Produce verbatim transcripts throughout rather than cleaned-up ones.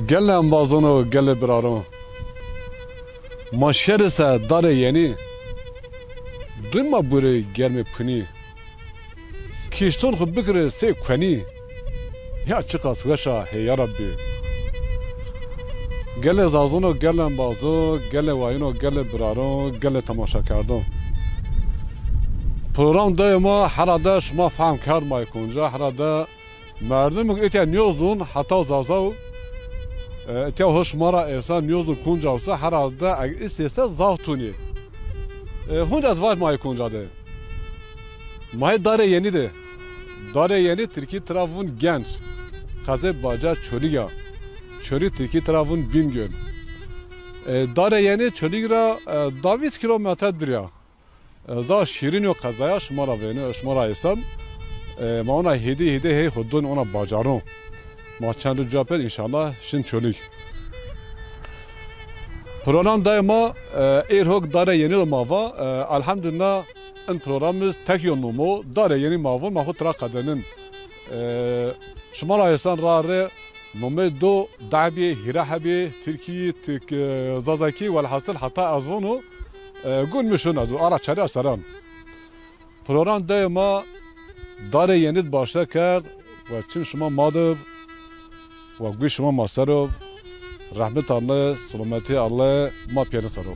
Gelê embazon û gelê biraron, ma şerê se darê yenî, dûn ma burê germê punî. Kîşton xwu bikirê sey kuenî. Ya çiqas weş a, hey ya Rabbî. Gelê zazon û gelê embazon, gelê wayon û gelê biraron, gelê temaşakerdon. Program dayê ma herhalde şima fehm kerd ma yê konca, herhalde merdimêk îtya nîyozun heta zazaw, e, îtya ho şima ra êsa nîyozun konca wisa herhalde eg îstê se zaf tunî. E, hunca ez vaj ma yê konca de. Ma yê Darê Yenî de. Darê Yenî tirkî tira vûn Genç. Qezê Bacar Çolîg a. Çolîg tirkî tira vûn Bîngöl. E, Darê Yenî Çolîg ra, e, da vîst kîlometre dûrî ya. E, zaf şîrîn yo qezaya, şima ra vêno, şima ra êsan. E, ma ona hêdî hêdî hey xwu dûn ona bacaron. Ma çend roj cuwa pêr înşallah şin Çolîg. Program dayê ma, e, êr hok Darê Yenî de ma va, e, elhamdulillah, in program iz tek yo nomo, Darê Yenî ma vun, ma xwu tira qedenin. E, şima ra êsan ra rê nomê do, deh bî, hîrê hebî, tirkî, tirk, e, zazakî, welhasil heta ez vono, e, gun mi şun ez o, ara çerî seran. Program dayê ma Darê Yenî de başle kerd, we çim şima ma de, we guş şima ma ser o, rehmet Allê, selametî Allê ma pîyerîn ser o.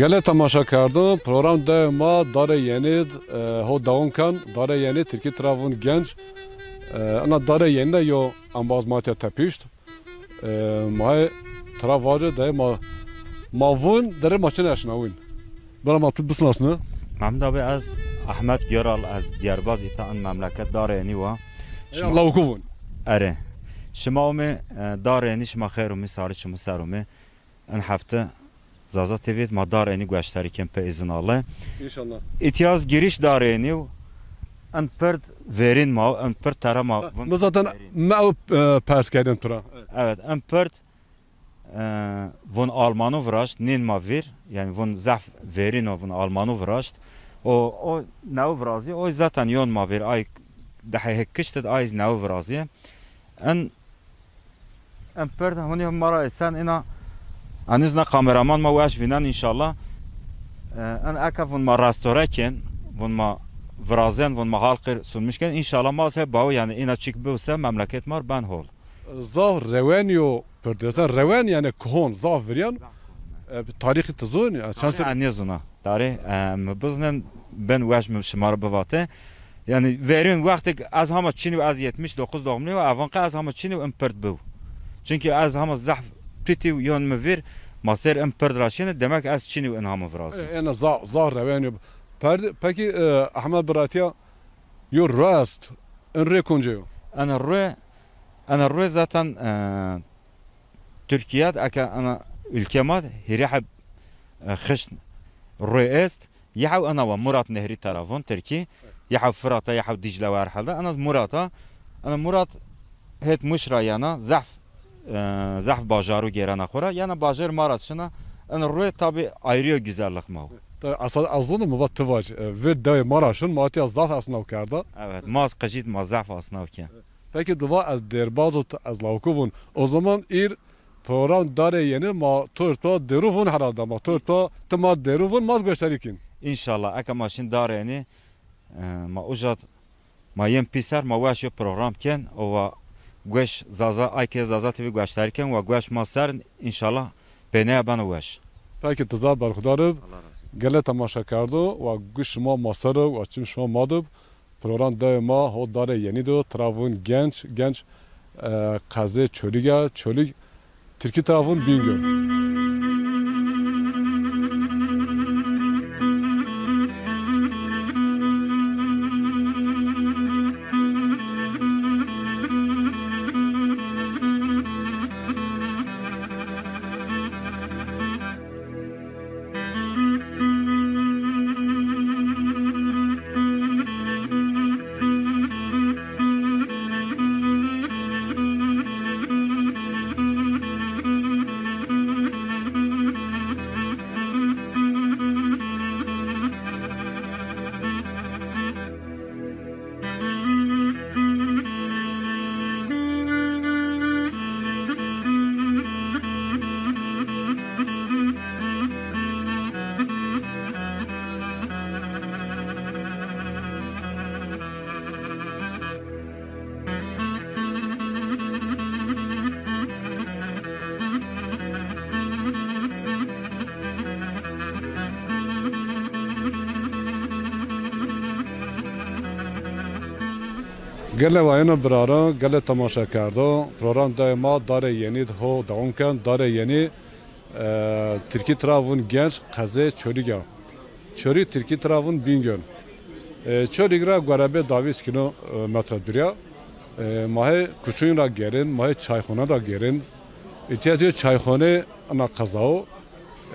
Gelê temaşakerdon, program dayê ma Darê Yenî de, e, ho dewam ken. Darê Yenî, tirkî tira vûn Genç. E, ina Darê Yenî de yo embaz ma tê tepişt. E, ma tira vace dayê ma, ma vûn, derê ma çin eşnawîn. Bira ma tu bisnasne. Mehmet abi, ez Ahmet Göral, ez Diyarbaz îta, in memleket Darê Yenî wa. Şima lawikû vûn. Erê. Şima umê, e, Darê Yenî, şima xeyr umî, sarî çimû ser umî. In hefte Zaza T V ma Darê Yenî gueştarî kên pê îzin Allê. Înşallah. Îtya ez girîş Darê Yenî û in pird verîn ma, in pird tera ma. Ha, vûn mi zaten verîn. Me ew, e, pers kerdin tu ra. Evet, in pird, e, vûn Almanû viraşt, nîn ma vîr, yanî vûn zehf verîn o, vûn Almanû viraşt. O, o newi virazî, o zaten yon ma vîr, ay dehê hik kişt id, ay zî newi virazî. In, in pird hunî ma ra êsen îna, henîz na kameraman ma weş vînen înşallah. E, in eke vûn ma restore kên, vûn ma virazên, vûn ma halqî sunmuş kên, înşallah ma se bawi, yanî îna çîk biwse memleket ma r ben hol. Zaf rewenî yo pirdêsen, rewen yanî kuhon, zaf viryan. E, tarîxî tu zûn, e, çend ser? Tarîx ez nêzûna. Tarîx, e, mi biznin, ben weş mi şima ra bivate. Yanî verîn wextêk ez hama çinî û ez yetmiş dokuz doğumluyum, evan qe ez hama çinî û in pird biw. Çunkî ez hama zehf pitî û yon mi vîr, ma ser in pird ra şinî, demek ez çinî û in hama virazî. E, ena za-, zaf rewenî yo. Perd-, pekî, e, Ehmed Biratîya, yo rue est, in rue konce yo? Ena rue, ena rue zaten, e, Tirkîye de eke ena ülke ma de hîrê heb, e, xişt rue est. Yehew ena wa Murat Nehri tarafon Tirkî. Yehew Firata, yehew Dicle wa herhalde. Ena Murata. Ena Murat het Muş ra yana zehf, e, zehf bajaru gêrena xwu ra. Yana bajar Maraş şina. Ena rue tabi ayrı güzellik ma. Tabi asal azlını mı vat tıvac. E, vir dewê Maraşın ma tiya zaf asnav kerda. Evet, ma az qijît ma zehf asnav ke. Peki diva ez dêrbaz û ez lawikû vûn. O zaman îr program Darê Yenî ma to to dêrû vûn herhalde. Ma to to ti ma dêrû vûn ma gueştarî kîn. Înşallah, eke ma şin Darê Yenî, e, ma uca d ma yên pîser, ma weş yo program kên, o wa gueş Zaza, ay ke Zaza T V gueştarî kên, wa gueş ma ser, înşallah pêneye beno weş. Peki ti zaf berxudar ib. Allah razı olsun. Gelê temaşakerdo, wa guş şima ma ser ib, wa çim şima ma dib. Program dewê ma ho Darê Yenî do, tira vûn Genç, Genç, e, qezê Çolîg a, Çolîg, Tirkî tira vûn Bîngöl. Gelê wayeno biraro, gelê temaşekerdo, program dewê ma Darê Yenî di ho dewam ken. Darê Yenî, e, tirkî tira vûn Genç, qezê Çolîg a. Çolîg tirkî tira vûn Bingöl. E, Çolîg ra guerebê dawîs kîlometre dûrî ya. E, ma hê kuçûn ra gêrin, ma hê çayxane ra gêrin. Îtya diyo çayxane ana qeza o.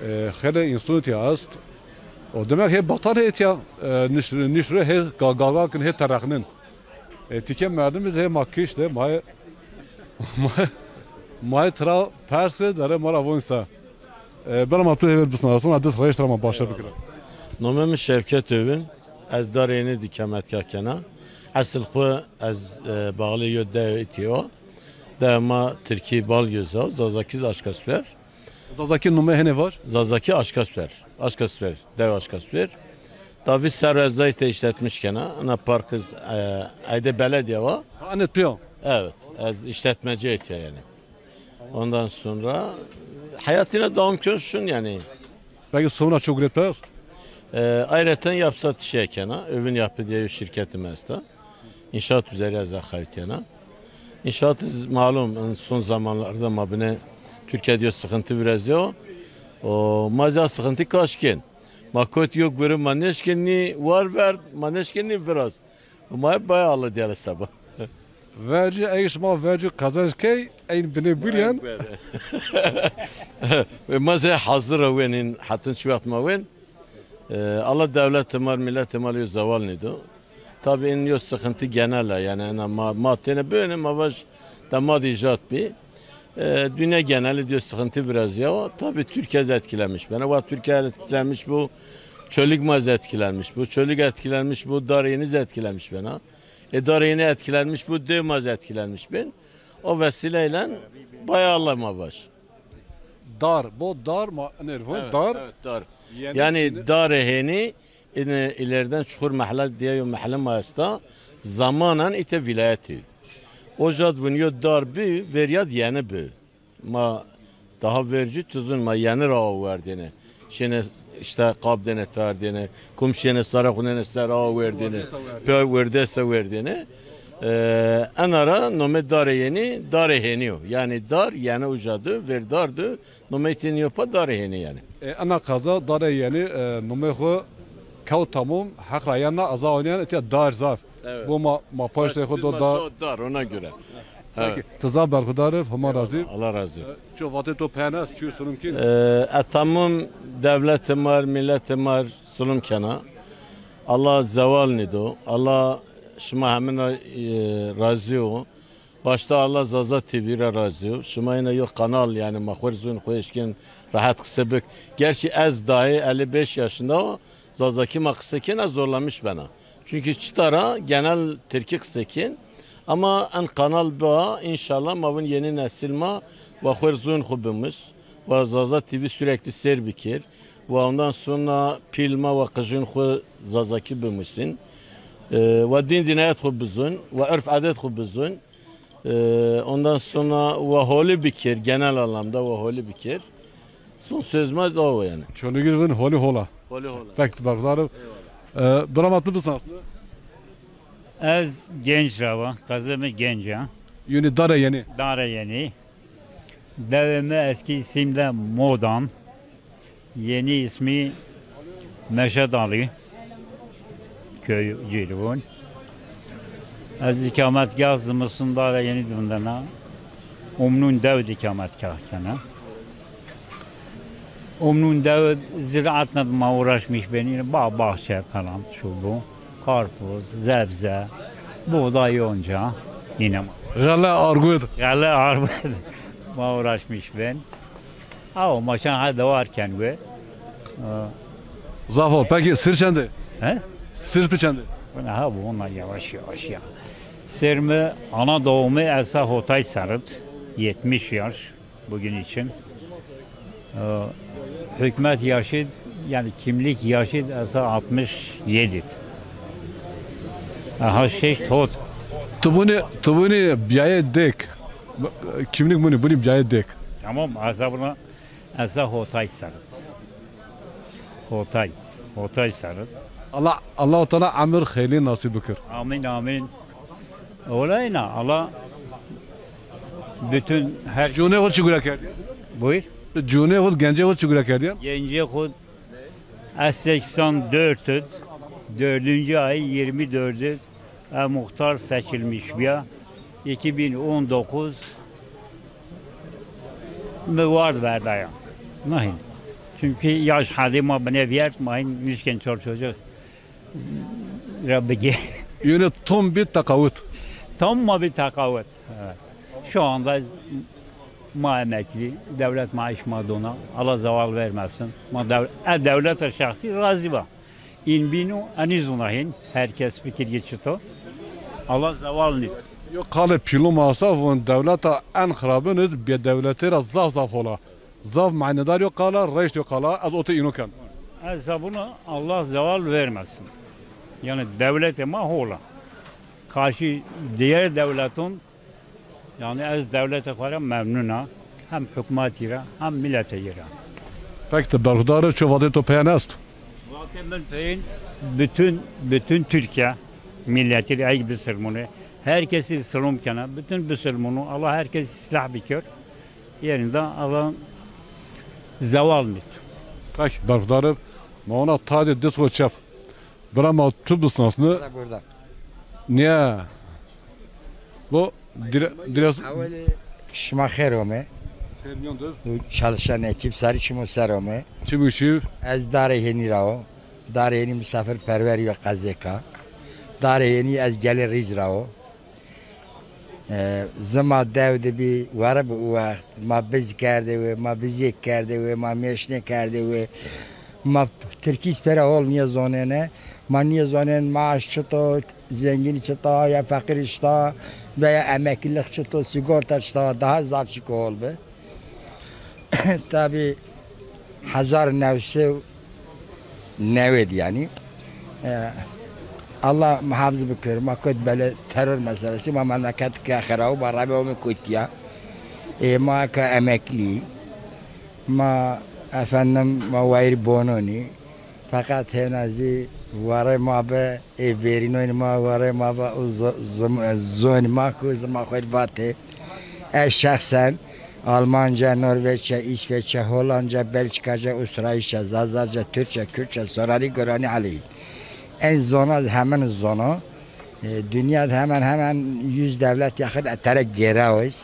E, xeylê însan îtya est. O demek hê batan hê îtya, e, nîş-, nîşrê hê ga-, galgal kin hê terexnin. E, tîke merdim iz hê ma kişte, ma, ma, ma tira pers kir, dere ma ra von se. E, bera ma tu hêver bisnasin, adres reşt ra ma başla bikira. Nomê mi Şevket Övün, ez Darê Yenî di îkametgah kena. Esil xwu ez, e, bağlı yo dew îtî yo. Dew ma tirkî Balgöz o, zazakî z Aşkasver. Zazakî nomê hênî var? Zazakî Aşkasver. Aşkasver, dew Aşkasver. Da vîst serr ez zayte îşletmiş kena. Ina park iz, e, aydê belediye wa. Ha, ene tu ya? Evet, ez işletmeci etiya yani. Ondan sonra hayatına devam kön şun yani. Peki sonra çok üretmez? E, ayrıca yapsat işe kena. Övün Yapı diye bir şirketim esta. İnşaat üzeri ez axayt kena. İnşaat iz malum, en son zamanlarda ma bine Türkiye diyor sıkıntı biraz ya. O ma zî a sıkıntı kaşkin. Ma kot yok gurü ma neşkin ni var verd, ma neşkin ni viraz. Ma hep baya Allah diye seba. Verci, ey şima verci kazanç key, eyn bine büryen. Ve ma zî hazır a wen in, hatın şu waqt ma wen. E, Allah devlet mar, millet mar yo zeval nido. Tabii en yo sıkıntı genel a, yani ena ma, ma têne böne ma vaj da ma di icat bi. E, dünya geneli diyor sıkıntı biraz ya. Tabii Türkiye etkilenmiş bena. Va Türkiye etkilenmiş bu. Çolîg ma etkilenmiş bu. Çolîg etkilenmiş bu. Darê Yenî etkilenmiş bena. E, Darê Yenî etkilenmiş bu. Dew ma etkilenmiş ben. O vesileyle baya Allah ma vaj. Dar, bo dar ma enervon, evet, dar. Evet, dar. Yenî, yani yenî. Darê Hênî, ine, ileriden Çukur Mahalle diye yo mahalle ma esta. Zamanen îte vilayetî. O jad vun yo dar bi, veriyad yenî bi. Ma daha verci tuzun ma yenî ra werdêne. Şêne işte qab dêne, tar dêne, kum şêne sara xunene ser a werdêne. Pê werdese werdêne. E, ena ra nomê Darê Yenî, Darê Hênî yo. Yani dar, yenî uca di, ver dar di, nomê tênî yo pa Darê Hênî yani. E, ena qeza Darê Yenî, e, nomê xwu kew tamom, heq ra yena, ez a onîyan, etiya dar zaf. Evet. Bu ma, ma paştê xwu do da. Dar, ona göre. Peki, evet. Ti zaf berxudar ib, Homa razî. Allah razı olsun. E, ço vatê to peyên est, çû sulum kîn? E, e, tamam devletê mar, milletê mar sulum kena. Allah zeval nido. Allah şima hemina, e, razî o. Başta Allah Zaza T V ra razî o. Şima yine yo kanal, yani ma xwu rê zûn xwu eşkên rehet qise bik. Gerçi ez dahi elli beş yaşında o, Zazakî ma qise kena, zorlamış bena. Çünkü çita ra genel Tirkî qise kên. Ama en kanal ba, inşallah ma vun yeni nesil ma wa xwu rê zûn xwu bimus. Wa Zaza T V sürekli seyr bikir. Wa ondan sonra pîl ma wa qijûn xwu Zazakî bimusin. E, wa dîn dînayet xwu bizun, wa urf adet xwu bizun. E, ondan sonra wa holî bikir, genel anlamda wa holî bikir. Son sözüm ez o yani. Çolîgî vin holî hola. Holî hola. Pek ti berxudar ib. Eyvallah. E, bira ma tu bisnas. Ez Genç ra wa, qezê mi Genc a. Yunî Darê Yenî. Darê Yenî. Devê mi eski isimle Modan. Yeni ismi Meşet Ali. Köy Cilvun. Ez ikametgah zimistan Darê Yenî vindena. Umnun dew di ikametgah kena. Umnun dew ziraatla ma uğraşmış beni. Bağ, bahçe falan, şu bu. Karpuz, zebze, buğday, yonca. Yine ma. Xele, armud. Xele, armud. Ma uğraşmış ben. Aw, maşan ha dewar ken we. Zaf ol. Peki sir çende? He? Sir tu çende? Ha, bu onunla yavaş yavaş ya. Sir mi, ana doğumu esa Hotay Sarıt, yetmiş yaş bugün için. E, hükümet yaşı, yani kimlik yaşı esa altmış yedi. Aha, şey, tot. Tu bunî, tu bunî biyayê dêk. Kimlik bunî, bunî biyayê dêk. Tamam, esa buna, esa Hotay Sarıt. Hotay, Hotay Sarıt. Allah, Allahu Teala emir xeylî nasîb bikir. Amin, amin. Olayna Allah bütün her... Cûnê xo çi gure kerdî? Buyur. Cûnê xo, gencê xo çi gure kerdî? Gencê xo, ez seksen dört id, dördüncü ay yirmi dördü, e, muhtar seçilmiş bîya. iki bin on dokuz mi ward verdaya. Nahîn. Çünkü yaş hadî ma bine vîyert, ma hîn nişkên çor çocuk ra bigê. Yöne tom bir takavut. Tam ma bir takavut. Evet. Şu anda ma emekli, devlet maaş ma dona. Allah zeval vermesin. Ma dev e, devlete şahsî razî va. În bînu enî zûna hîn, herkes fikir yê çito. Allah zeval nît. Yo qalê pîlû masa von dewleta en xirabin iz bê dewletê ra zaf zaf hola. Zaf manedar yo qala, reşt yo qala, ez ote îno ken. Ez zabuna Allah zeval vermesin. Yani devlete ma hola. Karşı diğer devletun, yani ez devlete xo ra memnun a. Hem hukmatî ra, hem milletê yi ra. Peki, ti berxudar ib, ço vatê to peyen est? Vatê min peyin bütün, bütün Türkiye milleti ey bisilmûnê. Herkesi silom kena. Bütün bisilmûnû. Allah herkesi islah bikir. Yerinde Allah zeval nit. Peki, berxudar ib. Ma ona tadê dist xo çep. Bira ma tu bisnasnî. Burada, burada. Niye? Bu dire, dire... Ewelî şima xêr ome. Xêr mîyan de. Bu çalışan ekip sarî çimo ser ome. Çi bû şîv? Ez Darê Hênî ra o. Darê Hênî misafirperwer yo qezêka. Darê Hênî ez gelê Rîz ra o. E, zima dew de bî, were bi û wext, ma biz kerdê wê, ma bizêk kerdê wê, ma mêşnê kerdê wê, ma tirkî pêra hol nîyê zonêne, ma nîyê zonên maaş çito, zengînî çita, ya feqîrî çita, veya emeklîlix çito, sigorta çita, daha zaf çiko hol bi. Tabî hezar new sey newêd yanî. E, Allah muhafiz bikir. Ma kot bele terör meselesi, ma memleket ke xirab, ma rebe ome kotîya. E, ma ke emeklî, ma efendim, ma wayîr bononî. Feqet hêna zî warê ma be, ê verînoyîn ma warê ma be, û zo-, zim-, zonî ma ku zima xo vatê. Ez şexsen Almanca, Norveççe, İsveççe, Hollandca, Belçikaca, Ustrayîşçe, Zazaca, Türkçe, Kürtçe, Sorali, Goranî, Aleyî. En zona hemen zono. E, dünya hemen hemen yüz devlet yakın etere gêrawiz.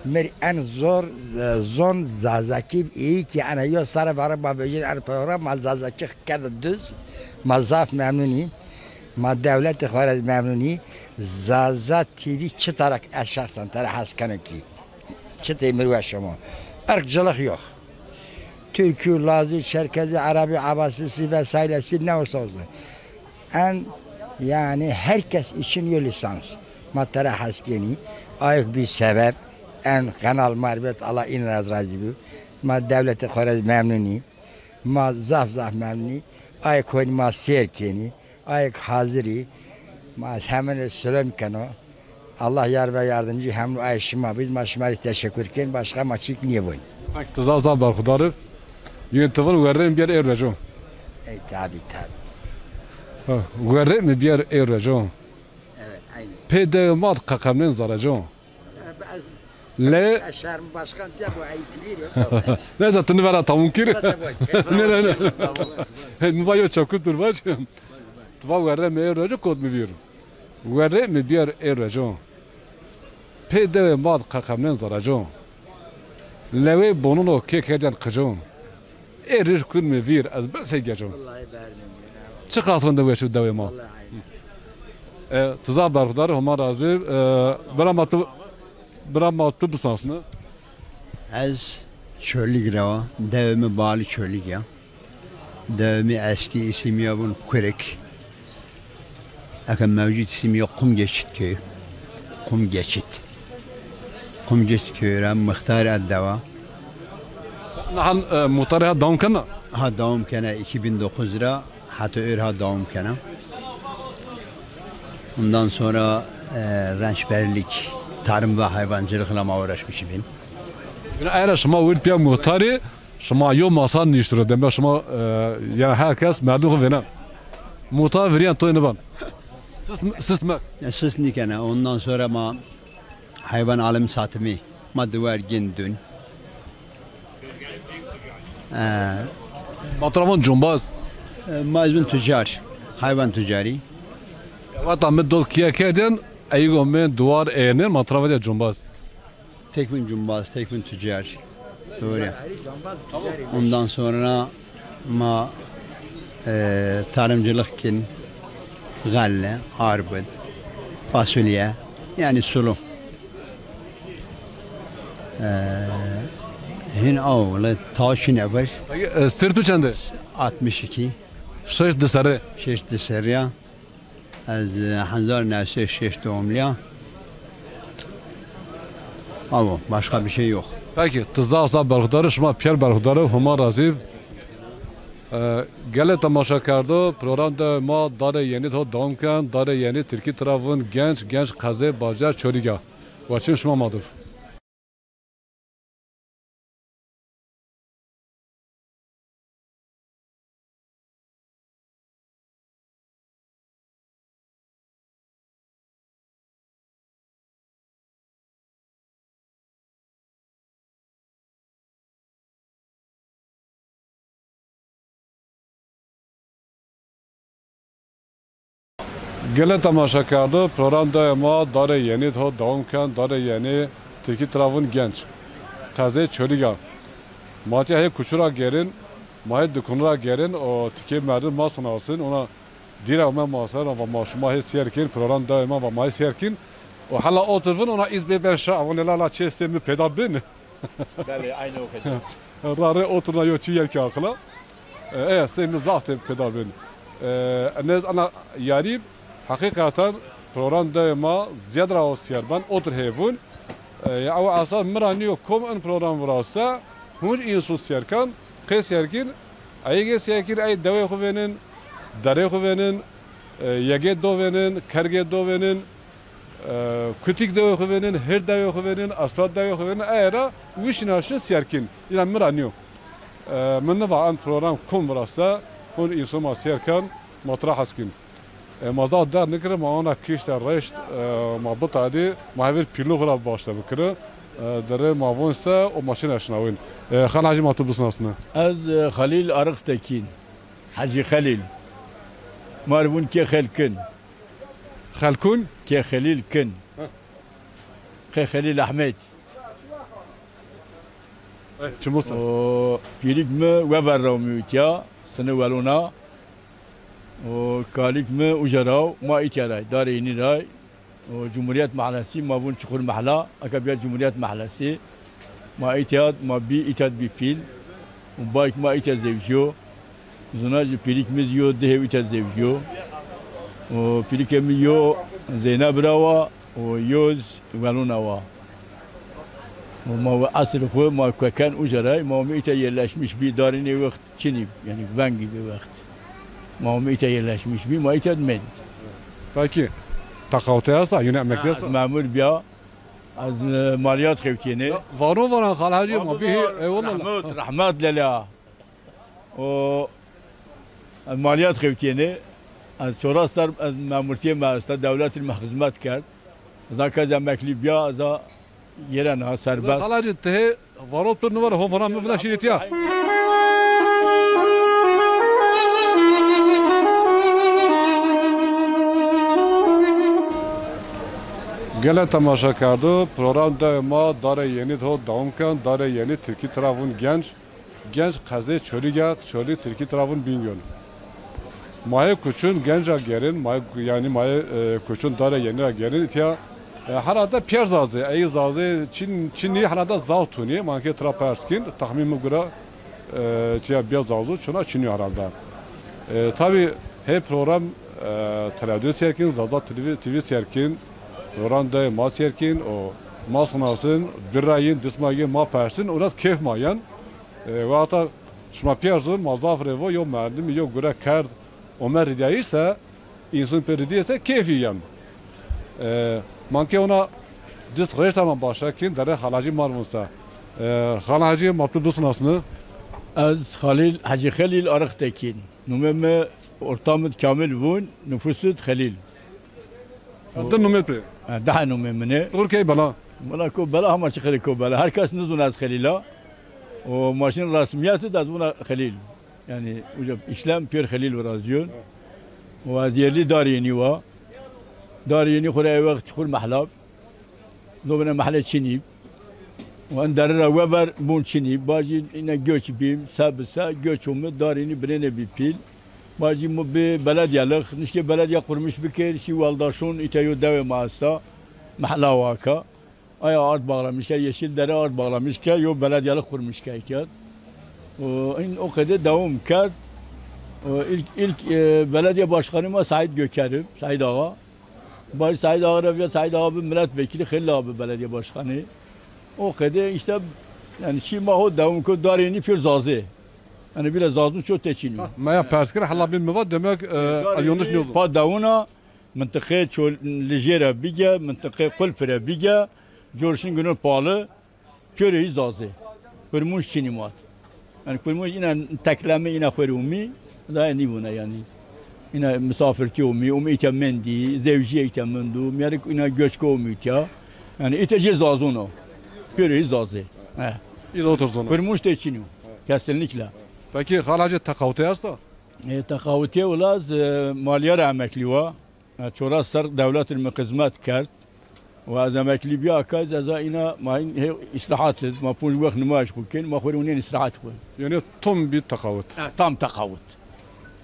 Mir en zor, e, zon Zazakî, iyi ki ana yo sare vare ma vejin en program, ma Zazakî kerde düz, ma zaf memnunî. Ma dewletê xo ra memnunî. Zaza T V çi tarak ez şexsen tere hes keno ki. Çi tey mir weş omo. Irqçılık yok. Türkü, Lazı, Çerkezi, Arabi, Abasisi vesairesi ne olsa olsun. En, yani herkes için yo lisans. Ma tere hes kenî. Ayık bir sebep. En kanal marbet Allah in raz razî bi. Ma dewletê xo ra memnunî. Ma zaf zaf memnunî. Ayık honi ma sêr kenî. Ayek hazir î. Ma ez hemin rê selam keno. Allah yar ve yardımcı hemû ay şima bid. Ma şima rê teşekkür ken. Başka ma çîk nêvon. Peki, ti zaf zaf berxudar ib. Yê ti vun werrê mi biyar ê reco. Ey, tabi, tabi. Ha, werrê mi biyar ê reco. Evet, aynen. Pê dewê ma di qeqemnên zareco. Ez, le ez şerm başkan tiya bu ayıp bilir ya. Neyse, tu nivera tamam kir. Nê, nê, nê. He, mi va yo çekut dur vac. Tu va werre mi ê reco kot mi vîr. Werre mi biyar ê reco. Pê dewê ma di qeqemnên zareco. Lewê bonuno kê kerdên qico. Ê rij kun mi vîr, ez bin sey geco. Wellahî berdim. Çi qas rind weş ib dewê ma. Wellahî. E, tu zaf berxudar, Homa razî. E, bira ma tu, bira ma tu bisnasni. Ez Çolîg ra wa, dewê mi Bali Çolîg ya. Dewê mi eskî îsimî ya bun Kurik. Eke mewcud îsimî ya Qum Geçit köyü. Qum Geçit. Qum Geçit köyü ra muxtarî a dewa. Nihan, e, muxtarî ha dewam kena? Ha dewam kena, iki bin dokuz ra heta ör ha dewam kena. Ondan sonra, e, rençberlik, tarım ve hayvancılıkla ma uğraşmış bin. Yine ayra şima wird piya muxtarî, şima yo masa niştiro. Demek şima, e, yani herkes merdim xo vênen. Muxtar virîyen toy nivan. Sist, sist mi? Ya, sist nîkena. Ondan sonra ma hayvan alım satımı. Ma duvar gin dün. E, Ma tira vun cumbaz. E, ma ez vun tüccar. Hayvan tüccarî. Vata mi dot kiye kerdin, eygo mi duvar eğenin, ma tira vun cumbaz. Tek vun cumbaz, tek vun tüccar. Doğru. Ondan sonra ma, e, tarımcılık kin, galle, arbud, fasulye, yani sulu. E, hin awle taşin ever. Peki, e, sir tu çende? Altmış iki. Şeş di serre. Şeş di serre ya. Ez, e, hezar new sey şeş doğumlu ya. Ama başka bir şey yok. Peki, ti zaf zaf berxudar, şima pîyer berxudar, Homa razî. E, gelê temaşekerdo, program de ma Darê Yenî ho dewam ken. Darê Yenî tirkî tira vun Genç, Genç qezê bajar Çolîg a. Weçin şima ma dib. Gelê temaşekerdo, program dewê ma Darê Yenî ho dewam ken. Darê Yenî, tirkî tira vun Genç. Qezê Çolîg a. Ma tîya hê kuçu ra gêrin, ma hê dukunu ra gêrin, o tikê merdim ma sinasin, ona dîre ome ma ser, va ma şima hê sêr kên, program dewê ma va ma hê sêr kên. O hela otur vun, ona îz bê ben şa, vun la la çê estê mi peyda bin. Belê, aynı o kadar. Ra rê oturna yo çi yer ki aqila. E, e, sey mi zaf tê pêda bin. E, nez ana yarî, heqîqeten program dewê ma ziyad ra o sêr ben, otur hê vun. E, ya ew esas mi ra nîyo kom in program virase, hunc însu sêr ken, qê sêr kîn, ey gê sêr kîn, ey dewê xu vênin, derê xu vênin, e, yegê do vênin, kergê do vênin, E, kutik dewê xu vênin, hir dewê xu vênin, aspat dewê xu vênin, ey ra wişîna şi sêr kîn. Îna mi ra nîyo. E, mi niva en program kom virase, hon însû ma sêr ken, ma tira hes kîn. E, ma zaf der nikiri, ma ona kişte reşt, e, ma bitadî, ma hevir pîlû xu ra başle bikiri. E, derê ma von se, o ma çin eşnawin. E, Xal Hecî ma tu bisnasne. Ez, e, Xelîl Arıktekin. Hecî Xelîl. Ma rê vun kê Xelkin. Xelkun? Kê Xelîl Kin. Heh. Kê Xelîl Ehmed. Eh, çimo ser. O pîrik mi Wever ra mi îtya, sini welona. O kalik mi uca ra, ma îtya ray, Darê Yenî ray. O Cumhuriyet Mahallesi, ma vun Çukur Mahla, aka bîya Cumhuriyet Mahallesi. Ma îtya, ma bî îtya bî pîl. O bayk ma îtya zewjîyo. Zuna jî pîrik mi zî yo, di hêw îta zewjîyo. O pîrikê mi yo Zeyneb ra wa, o yo zî Welûna wa. O ma we esir xwu, ma keken uca ra, ma mi îta yerleşmiş bî, darî nê wext çinî, yanî vengî bi wext. Ma mi îta yerleşmiş bî, ma îta mend. Peki, teqawte esta, yine emekli esta? Ez memur bîya, ez, e, maliyat xewtîyenê. Ya, vano vana Xal Hacî, ma bî, eyvallah. Rehmet, rehmet lele. O, ez maliyat xewtîyenê. Ez çoras ser ez memurtîyê me esta, dewletî me xizmet kerd. Ez a kez emeklî bîya, ez a yere niha serbest. Xal Hacî, ti hê vano tu nivara, ho vana mi vila şîrîtîya. Gelê temaşekerdo, program dewê ma Darê Yenî ho dewam ken. Darê Yenî, tirkî tira vûn Genç. Genç qezê Çolîg a, Çolîg tirkî tira vûn Bingöl. Ma yê kuçun Genc ra gerin, ma yê, yanî ma yê, e, kuçun Darê Yenî ra gerin. Îtya, e, herhalde pîyer zazê, ey zazê çin, çinî herhalde zaf tunî, ma ke tira pers kîn, tahmîn mi gura, e, tîya bîya zazo, çuna çinî herhalde. E, tabî hê program, e, televîzyon sêr kîn, Zaza T V, T V sêr kîn, program de ma sêr kîn, o ma sinasin, birra yin, disma yin, ma persin, o nas keyf ma yen. E, wexta şima pîyer zûn, ma zaf rê vo, yo merdimî, yo gure kerd, ome ridîyayîş se, însun pê ridîyê se, keyfî yen. E, ma ke ona dist reşta ma başa kîn, derê Xal Hacî ma vûn se. E, Xal Hacî, ma tu bisinasni? Ez Xalîl, Hacî Xelîl Arıktekin. Numê mi ortamid Kamil vûn, nufusud Xelîl. Di numê pê? Ha, daha numê min ê. Dur key bela. Wala ko bela, hama çi xelî ko bela. Her kes nizûn ez Xelîl a. O maşîn resmiyet de ez vûna Xelîl. Yani uca işlem pêr Xelîl virazîyon. O ez yerlî Darî Yenî wa. Darî Yenî xo ra ew wext Çukur Mehlab. Dobine mehle çinî. Wan dere ra wever bûn çinî. Bacî îne göç bîm, se bi se göç ûmid, Darî Yenî binêne bî pîl. Bacî mu bi belediyelix, nişkê belediye qurmiş bikir, şî weldaşûn, îta yo dewê ma esta, mehla waka. Aya ard bağlamış ke, Yeşil Dere ard bağlamış ke, yo belediyelix qurmiş ke îtya. O, în o qede dewam kerd. O, ilk, ilk, e, belediye başkanı ma Said Gökerim, Said Ağa. Baş Said Ağa ra viya, Said Ağa bi milletvekili, Xelîl Ağa bi belediye başkanı. O qede işte, yani çi ma ho dewam ko, Darî Yenî pêr Zazê. Yani bile Zazûn ço teçînî. Ha, ma ya pers kir, hela bin mi va, demek, e, yanlış nêzûn. Pa dewuna, mintiqê Çol-, Lijêre bige, mintiqê Qulpire bige, corşin günün palı, pêro hî Zazê. Kurmunc çinî mat. Yani Kurmunc îna tekleme îna xo rê umî, daha nîvûne yani. Îna misafirtî umî, umî îte mendî, zewjîye îte mendu, mîyarik îna göçke umî îtya. Yani îte jê Zazûn o. Pêro hî Zazê. He. Î de otur zona. Kurmunc tê çinî. Kesinlikle. Peki, hala jê teqawutê esta? E, teqawutê wila ez, e, maliye ra emeklî wa. E, çoras ser dewletin mi xizmet kerd. Wa ez emeklî bîya ka ez a îna ma hîn hê îstirahat id, ma punc wext nimaj xwu kên, ma xwu rê unên îstirahat xwu. Yani tam bir teqawut. E, tam teqawut.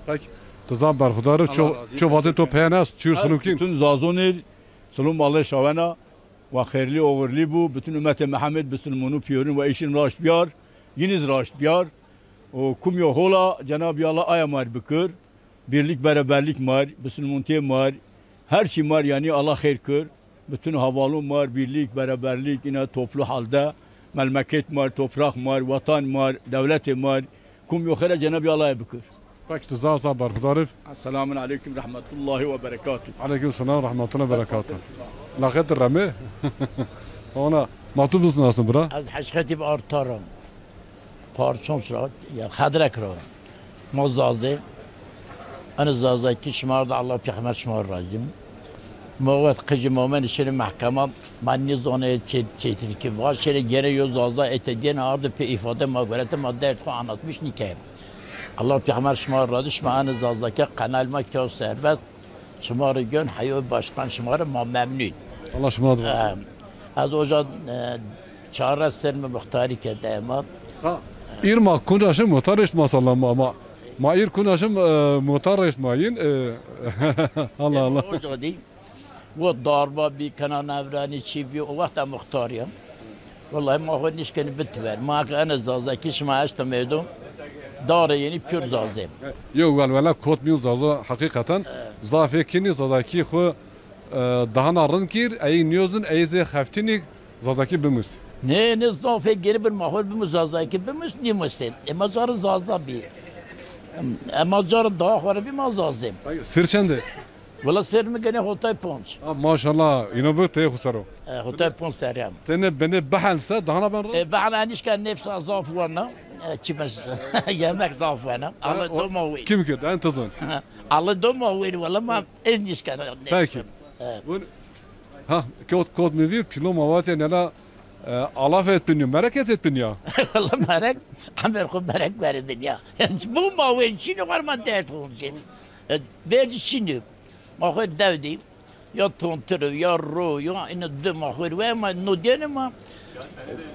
Peki. Ti zaf berxudar ib, Allah ço, razı olsun. Ço vatê to peyen est, çûr silûm kîn. Bütün Zazonir, silûm Allê şawena, wa xêrlî oxirlî bû, bütün ümmetê Mihemed, bisilmûnû pîyorûn, wa îşin raşt biyar, yiniz raşt biyar. O kum yo hola, Cenab-ı Allah aya mar bikir. Birlik, beraberlik mar, bisilmûntê mar, her çî mar, yanî Allah xêr kir. Bütün havalûn mar, birlik, beraberlik, îna toplu halde, melmeket mar, toprak mar, vatan mar, dewletê mar, kum yo xêre Cenab-ı Allah'a bikir. Peki, ti zaf zaf berxudar ib. Selamun aleyküm, rahmetullahi ve berekatuh. Aleyküm selam, rahmetullahi ve berekatuh. Laqet reme. Ona, ma tu bisnasin bira? Ez Heşxetîb Artaram. Parçonç ra, ya Xedrek ra. Ma Zazê. Ene Zazakî şima ra da Allah pêxember şima ra razî. Ma wet qicî ma menî şêrê mehkema, ma nêzanê çê-, çêtirkî va şêrê gene yo Zaza ete diyene arde pê îfade ma gorete ma derd xo anlatmiş nîkeye. Allah pêxember şima ra razî, şima ene Zazakî kanal ma keo serbest. Şima rê gön heyo başkan şima rê ma memnun. Allah şima rê razî. Em, ez oca, e, çare serme muxtarî ke dema. Ha, îr ma kunca şim muxtar eşt masallah ma, ma, ma îr kunca şim, e, muxtar eşt ma yin, e, Allah Allah. Oca dî, wo darba bî, kena nevranî çî bî, o wexta muxtar ya. Wellahî ma xo nişkenî bitiver. Ma ke ene Zazakî şima eşte meydo. Darê Yenî pîyor Zazê. Yo welwele kot mîyon Zazo heqîqeten. Zafê kinî Zazakî xo, e, dahana rind kir, ey nîyozin, ey zê xeftînî Zazakî bimus. Nê, nê zafê geri bir ma xo bimus Zazakî bimus, nîmusê. E ma carî Zaza bî. E ma carî daha xo rê bî ma Zazê. Sir çend ê? Wela serr mi genê hotay ponc. Ha, maşallah, îno bi teyê xo ser o. E, hotay ponc serrî ya. Tenê benê behel se, dahana ben ro? E, behel enişka nefsa zaf wena. E, çi bes, yemek zaf wena. Alê doma wî. Kim ki, en tizin. Alê doma wî, wela ma ez nişka nefsa. Peki. E. Bun-, ha, kot, kot mi vîr, pîlo ma vatê nela, e, alaf et binya, merek et et binya. Wela merek, emer xo merek verê binya. Bu ma wê çînî xo ma dert olacak. E, verci çînî. Ma xo dew dî, ya tontir o, ya ro, ya îne di ma xo rê we ma no dêne ma,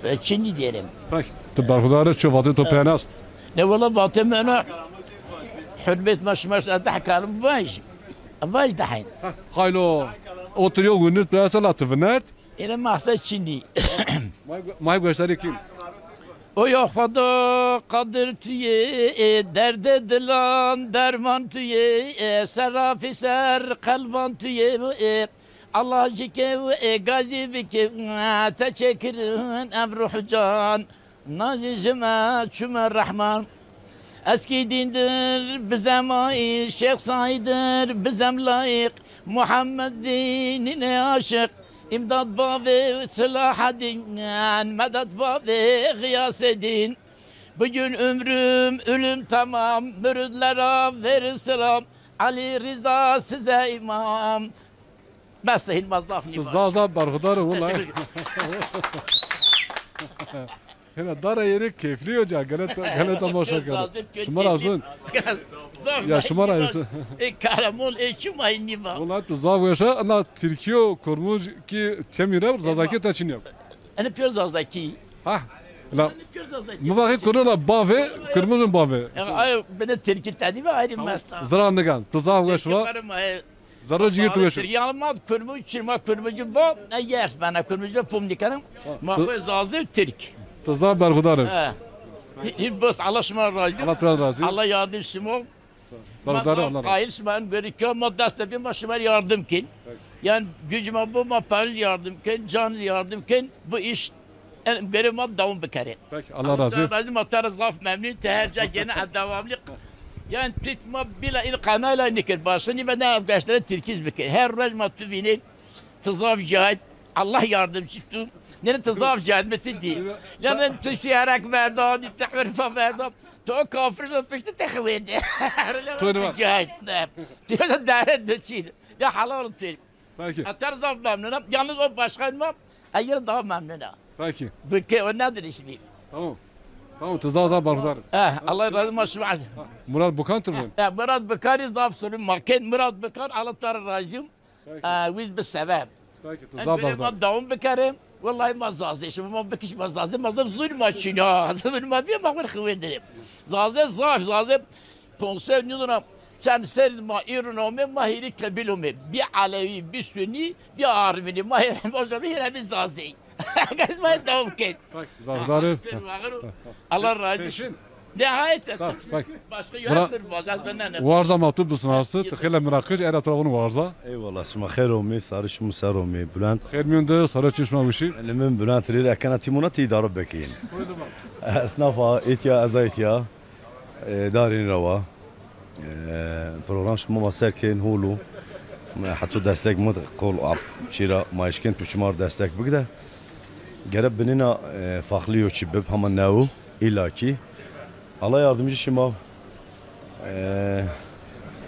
e, çinî dêne. Peki, ti berxudar ib, çi vatê to peyen est? Ne wela vatê mi ena, hurmet ma şima ez deh kelim vaj, vaj deheyn. Haylo, otur yo winit mesela ti vinert. Îne maqsed çinî. May, may goştarî kîn. Oya Xweda qadir tu yê, e, derdê dilan derman tu yê, e, serafî ser qelban tu yê, e, Allah ji ke, e, gazî bike, e, te çêkirin ev ruh can, nazî ji me çume Rehman. Eskî dîndir bizem ayî, Şêx Saîdir bizem layîq, Muhammed dînine aşiq. Îmdad bavê Silahedîn, medet bavê Xiyasedîn. Bugün ömrüm ölüm tamam, müridlere verin selam. Ali Rıza size imam. Bes, hîn ma zaf nî. Tu zaf zaf berxudar û wellahî. Hêna dara yerê keyflî yo ca, gelê ta-, gelê temaşekerdoxan. Şima ra zûn. Ya şima ra zûn. Ê karamol, ê çima nî va. Wellahî tu zaf weş a, ina tirkî yo, kurmuj kî çemî ra, zazakî ta çinî yo. Ene pêr zazakî. Ha. La. Ene pêr zazakî. Mi va qey kurmujin bavê, kurmujin bavê. Ya, ay, bine tirkî tedî ve ayrı mesna. Zira nigan, tu zaf weş va. Zerre cîgir tu weş. Yanî ma kurmuj, çin ma kurmujî va, ne yers bena kurmujî fom nîkenim. Ma xo zazê tirk. Tu zaf berxudar ib. He. Hîn bes, Allah şima razî. Allah tu ra razî. Allah yardim şima. Berxudar, Allah razî. Qayil şima em gerî ke ma dest de bî ma şima yardim kin. Yanî güc ma bo ma perij yardim kin, can yardim kin. Bu iş en gerî ma dewam bikerê. Peki, Allah razî. Allah razî, ma te ra zaf memnun, te her ca gene ez devamlı. Yanî tu ma bila in kanala nikir, başka nî ve ne ev gaştere tirkîz bikir. Her roj ma tu vînî, tu zaf cahit. Allah yardımcı tu. Nene tu zaf cahit mi tu dî. Yanî tu şiyarak verda, tu hurfa verda. Tu o kafir o pişti te xwêdi. Tu cahit ne. Tu dare de çî. Ya helal olsun. Peki. Ez te ra zaf memnun a. Yalnız o başkan ma, ez yê ra daha memnun a. Peki. Bike o nedir ismi? Tamam. Tamam, tu zaf zaf berxudar. Eh, Allah razı olsun. Murat Bukan tu vun? Eh, Murat Bukanî zaf sürüm ma kên. Murat Bukan, Allah te ra razî. Peki. Eh, wiz bi sebeb. Peki, tu zaf berxudar. Ma dewam bikerê. Wellahî ma zazê, şima ma bikiş ma zazê, ma zaf zulma çin a. Zulma bîye ma xwir xiwê dirê. Zazê zaf, zazê ponse nizona çend ser ma îrun ome, ma hîrî qebil ome. Bî Elewî, bî Sunî, bî Armenî. Ma hîrî, ma hîrî, hîrî bî zazê. Ges ma dewam ken. Bak, zaf zaf. Allah razı olsun. Nihayet. Bak, bak. Başka yok. Warza ma tu bisnasi, tu xeylê miraqij, era tu ra vun warza. Eyvallah, şima xeyr omî, sarî şima ser omî, Bülent. Xeyr mîyon de, sarî çin şima wişî. Limîn Bülent rî rekena tîmona ti îdare bekîn. Esnafa îtya, eza îtya. E, darên ra wa. E, program şima ma ser kên hol o. E, heto destek mi qol ap çîra ma eşkên tu şima destek bigde. Gere binêna, e, faxlî yo çi bib, hema new, îlakî. Allah yardımcı şima. E,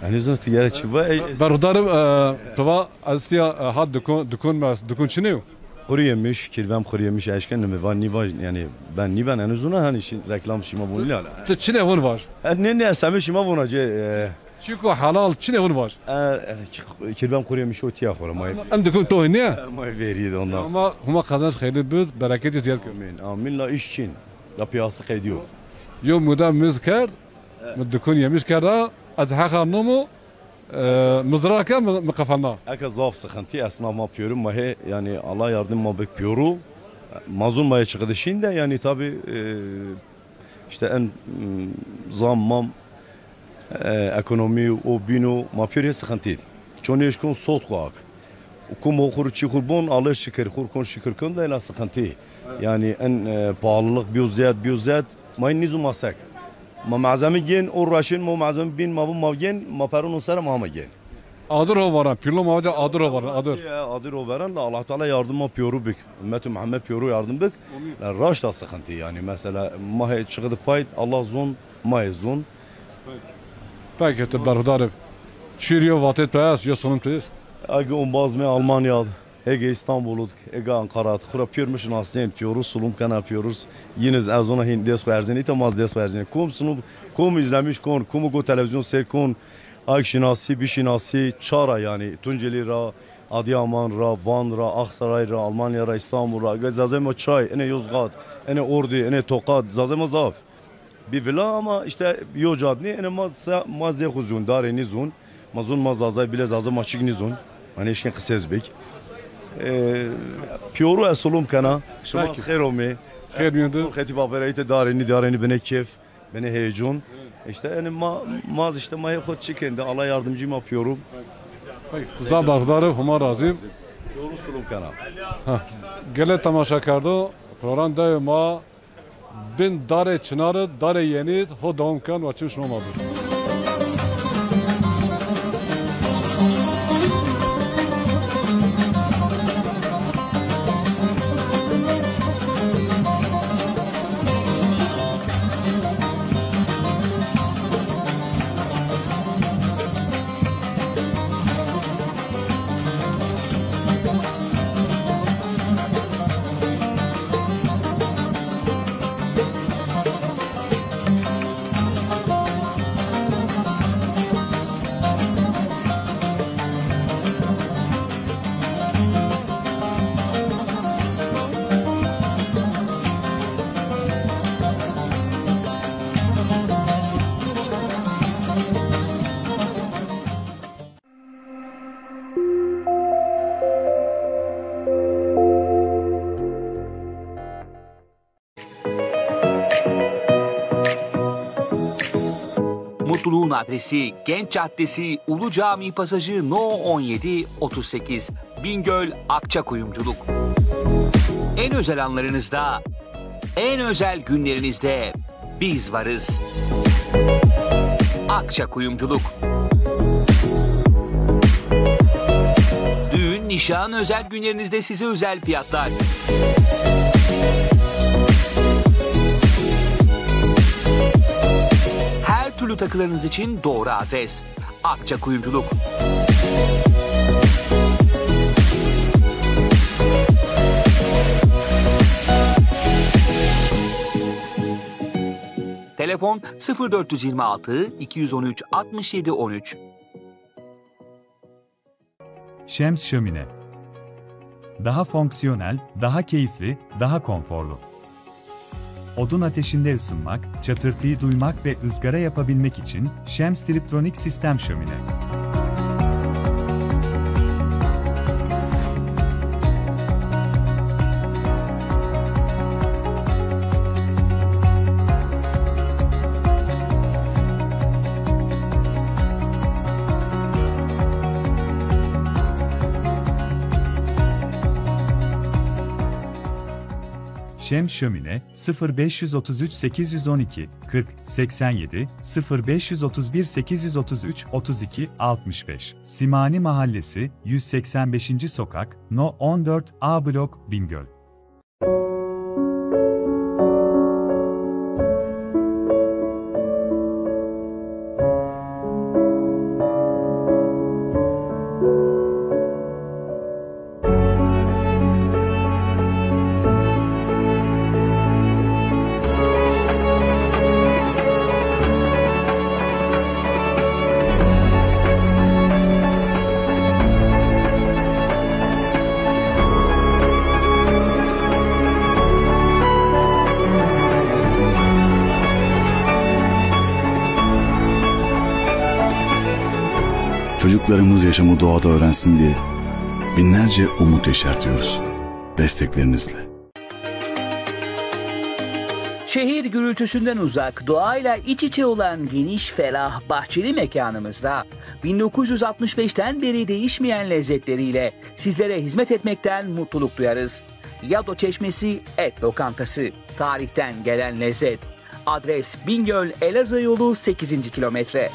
henî zûn tu gere çi va, ey. Berxudar ib, e, tu va ez tiya, e, hat dikon, dikon mes, dikon çinê yo? Kuruyemiş, kirvem kuruyemiş, eşken mi va nî va, yanî ben nî ben, henî zûna, hanî şi-, reklam şima vun la. Tu çinê vun vaj? E, ne, ne, semê şima vuna ce, e. Çîko helal, çinê vun vaj? E, e, ki-, kirvem kuruyemiş o tiya xora, ma. Em dikon to ne? Ma verî de ondan. Ama huma kazanç xeylî bid, bereketî ziyad kir. Amin, amin, la iş çin. La piyası qediyor. Yo muda miz kerd, mi dikon yemiş kerda, ez heqa nomo, E, mi zirar ke mi, mi qefelna. Eke zaf sıkıntı esnaf ma piyoro, ma hê, yanî Allah yardım ma bik piyoro. Ma zûn ma hê çıkıdı şîn de, yanî tabi, e, işte en, m, zam mam, e, ekonomi o bîno, ma piyoro hê sıkıntı. Çon eşkon sot xo ak. Kum o xur çi xur bon, Allah şükür, xur kon şükür kon de la sıkıntı. Yanî en, e, pahalılık biyo ziyad, biyo ziyad. Ma nîzû ma sek. Ma malzeme gên, o raşên ma malzeme bîn, ma bu ma gên, ma peron o sere ma hema gên. Adir ho varan, pîrlo ma de adir ho varan, adir. Ya, adir ho varan da Allah Teala yardım ma piyoru bik. Ümmet-i Muhammed piyoru yardım bik. Amin. La raşta sıkıntı yanî. Mesela ma hê çıkıdı payt, Allah zon, ma hê zon. Peki, tu berxudar ib. Çîr yo vatê tu est, yo sunum tu est? Agi ombaz me Almanya. Ege İstanbul'u, ege Ankara'd, xura piyor mi şinasnên, piyoruz, sulum kena piyoruz. Yiniz ez ona hin dest xo erzin, ita maz dest xo erzin. Kom sulum, kom izlemiş kon, komu go televizyon seyr kon, ak şinasi, bişinasi, çara yani, Tunceli ra, Adıyaman ra, Van ra, Aksaray ra, Almanya ra, İstanbul ra, ge zazema çay, ene Yozgat, ene Ordu, ene Tokat, zazema zaf. Bir vila ama işte yo cadni, ene ma, ma zê xo zun, darê ni zun. Ma zun ma Zazay bile Zaza ma çik nîzun. Hani eşkin qisez bik. E, piyoru ez sulum kena. Şima xêr omê. Xêr mîyonde. Xetî baperayî te darê ni, darê ni bine kêf, bine heyecan. İşte yani ma, ma işte ma hê xo çikên de Allah yardımcı ma piyoru. Peki, tu zaf berxudar ib, Huma razî. Piyoru sulum kena. Ha. Gelê temaşekerdo, program dewê ma Bin darê çinarî, darê yenî ho dewam ken, wa çim şima ma bi. Adresi: Genç Caddesi, Ulu Cami Pasajı, No on yedi, otuz sekiz, Bingöl. Akça Kuyumculuk. En özel anlarınızda, en özel günlerinizde biz varız. Akça Kuyumculuk. Düğün, nişan, özel günlerinizde size özel fiyatlar. Her türlü takılarınız için doğru adres. Akça Kuyumculuk. Telefon: sıfır dört yüz yirmi altı, iki yüz on üç, altmış yedi on üç. Şems şömine. Daha fonksiyonel, daha keyifli, daha konforlu. Odun ateşinde ısınmak, çatırtıyı duymak ve ızgara yapabilmek için Şems Triptronic sistem şömine. Şems şömine, sıfır beş yüz otuz üç sekiz yüz on iki kırk seksen yedi, sıfır beş yüz otuz bir sekiz yüz otuz üç otuz iki altmış beş. Simani Mahallesi, yüz seksen beşinci Sokak, No on dört A Blok, Bingöl. Çocuklarımız yaşamı doğada öğrensin diye binlerce umut yeşertiyoruz. Desteklerinizle. Şehir gürültüsünden uzak, doğayla iç içe olan geniş, ferah, bahçeli mekanımızda bin dokuz yüz altmış beşten beri değişmeyen lezzetleriyle sizlere hizmet etmekten mutluluk duyarız. Yado Çeşmesi Et Lokantası. Tarihten gelen lezzet. Adres: Bingöl Elazığ yolu, sekizinci kilometre.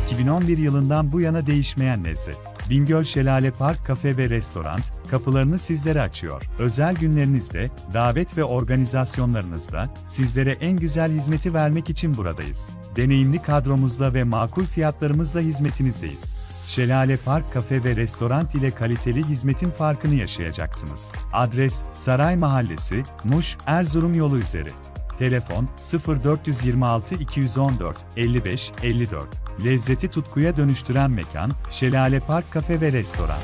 iki bin on bir yılından bu yana değişmeyen lezzet. Bingöl Şelale Park Kafe ve Restoran kapılarını sizlere açıyor. Özel günlerinizde, davet ve organizasyonlarınızda sizlere en güzel hizmeti vermek için buradayız. Deneyimli kadromuzla ve makul fiyatlarımızla hizmetinizdeyiz. Şelale Park Kafe ve Restoran ile kaliteli hizmetin farkını yaşayacaksınız. Adres: Saray Mahallesi, Muş, Erzurum yolu üzeri. Telefon: sıfır dört yüz yirmi altı iki yüz on dört elli beş elli dört. Lezzeti tutkuya dönüştüren mekan, Şelale Park Kafe ve Restoran.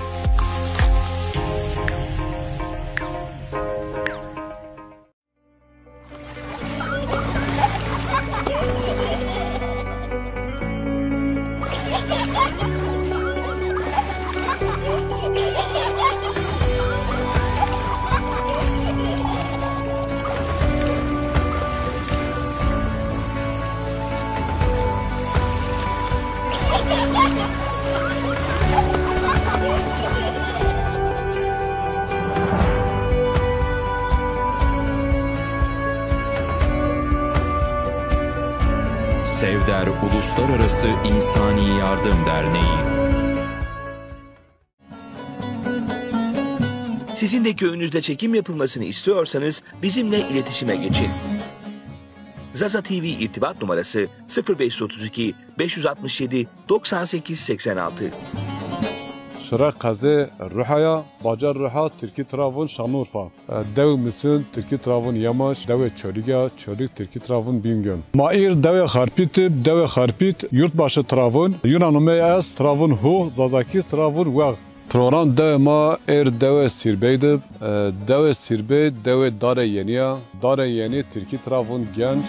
Sevder Uluslararası İnsani Yardım Derneği. Sizin de köyünüzde çekim yapılmasını istiyorsanız bizimle iletişime geçin. Zaza T V irtibat numarası: sıfır beş yüz otuz iki, beş yüz altmış yedi, doksan sekiz seksen altı. Şira qezê Ruhaya, bacar Ruha, Tirkî tira vûn Şanlıurfa. Dew Misin, Tirkî tira vûn Yamaç, dewê Çolîg a, Çolîg, Tirkî tira vûn Bingöl. Ma îr dewê Xarpît ib, dewê Xarpît, Yurtbaşı tira vûn, Yunan umey ez, tira vûn Huh, Zazakî tira vûn Wex. Program dewê ma êr dewê Sîrbey de, e, dewê Sîrbey, dewê Darê Yenî ya. Darê Yenî, Tirkî tira vûn Genç.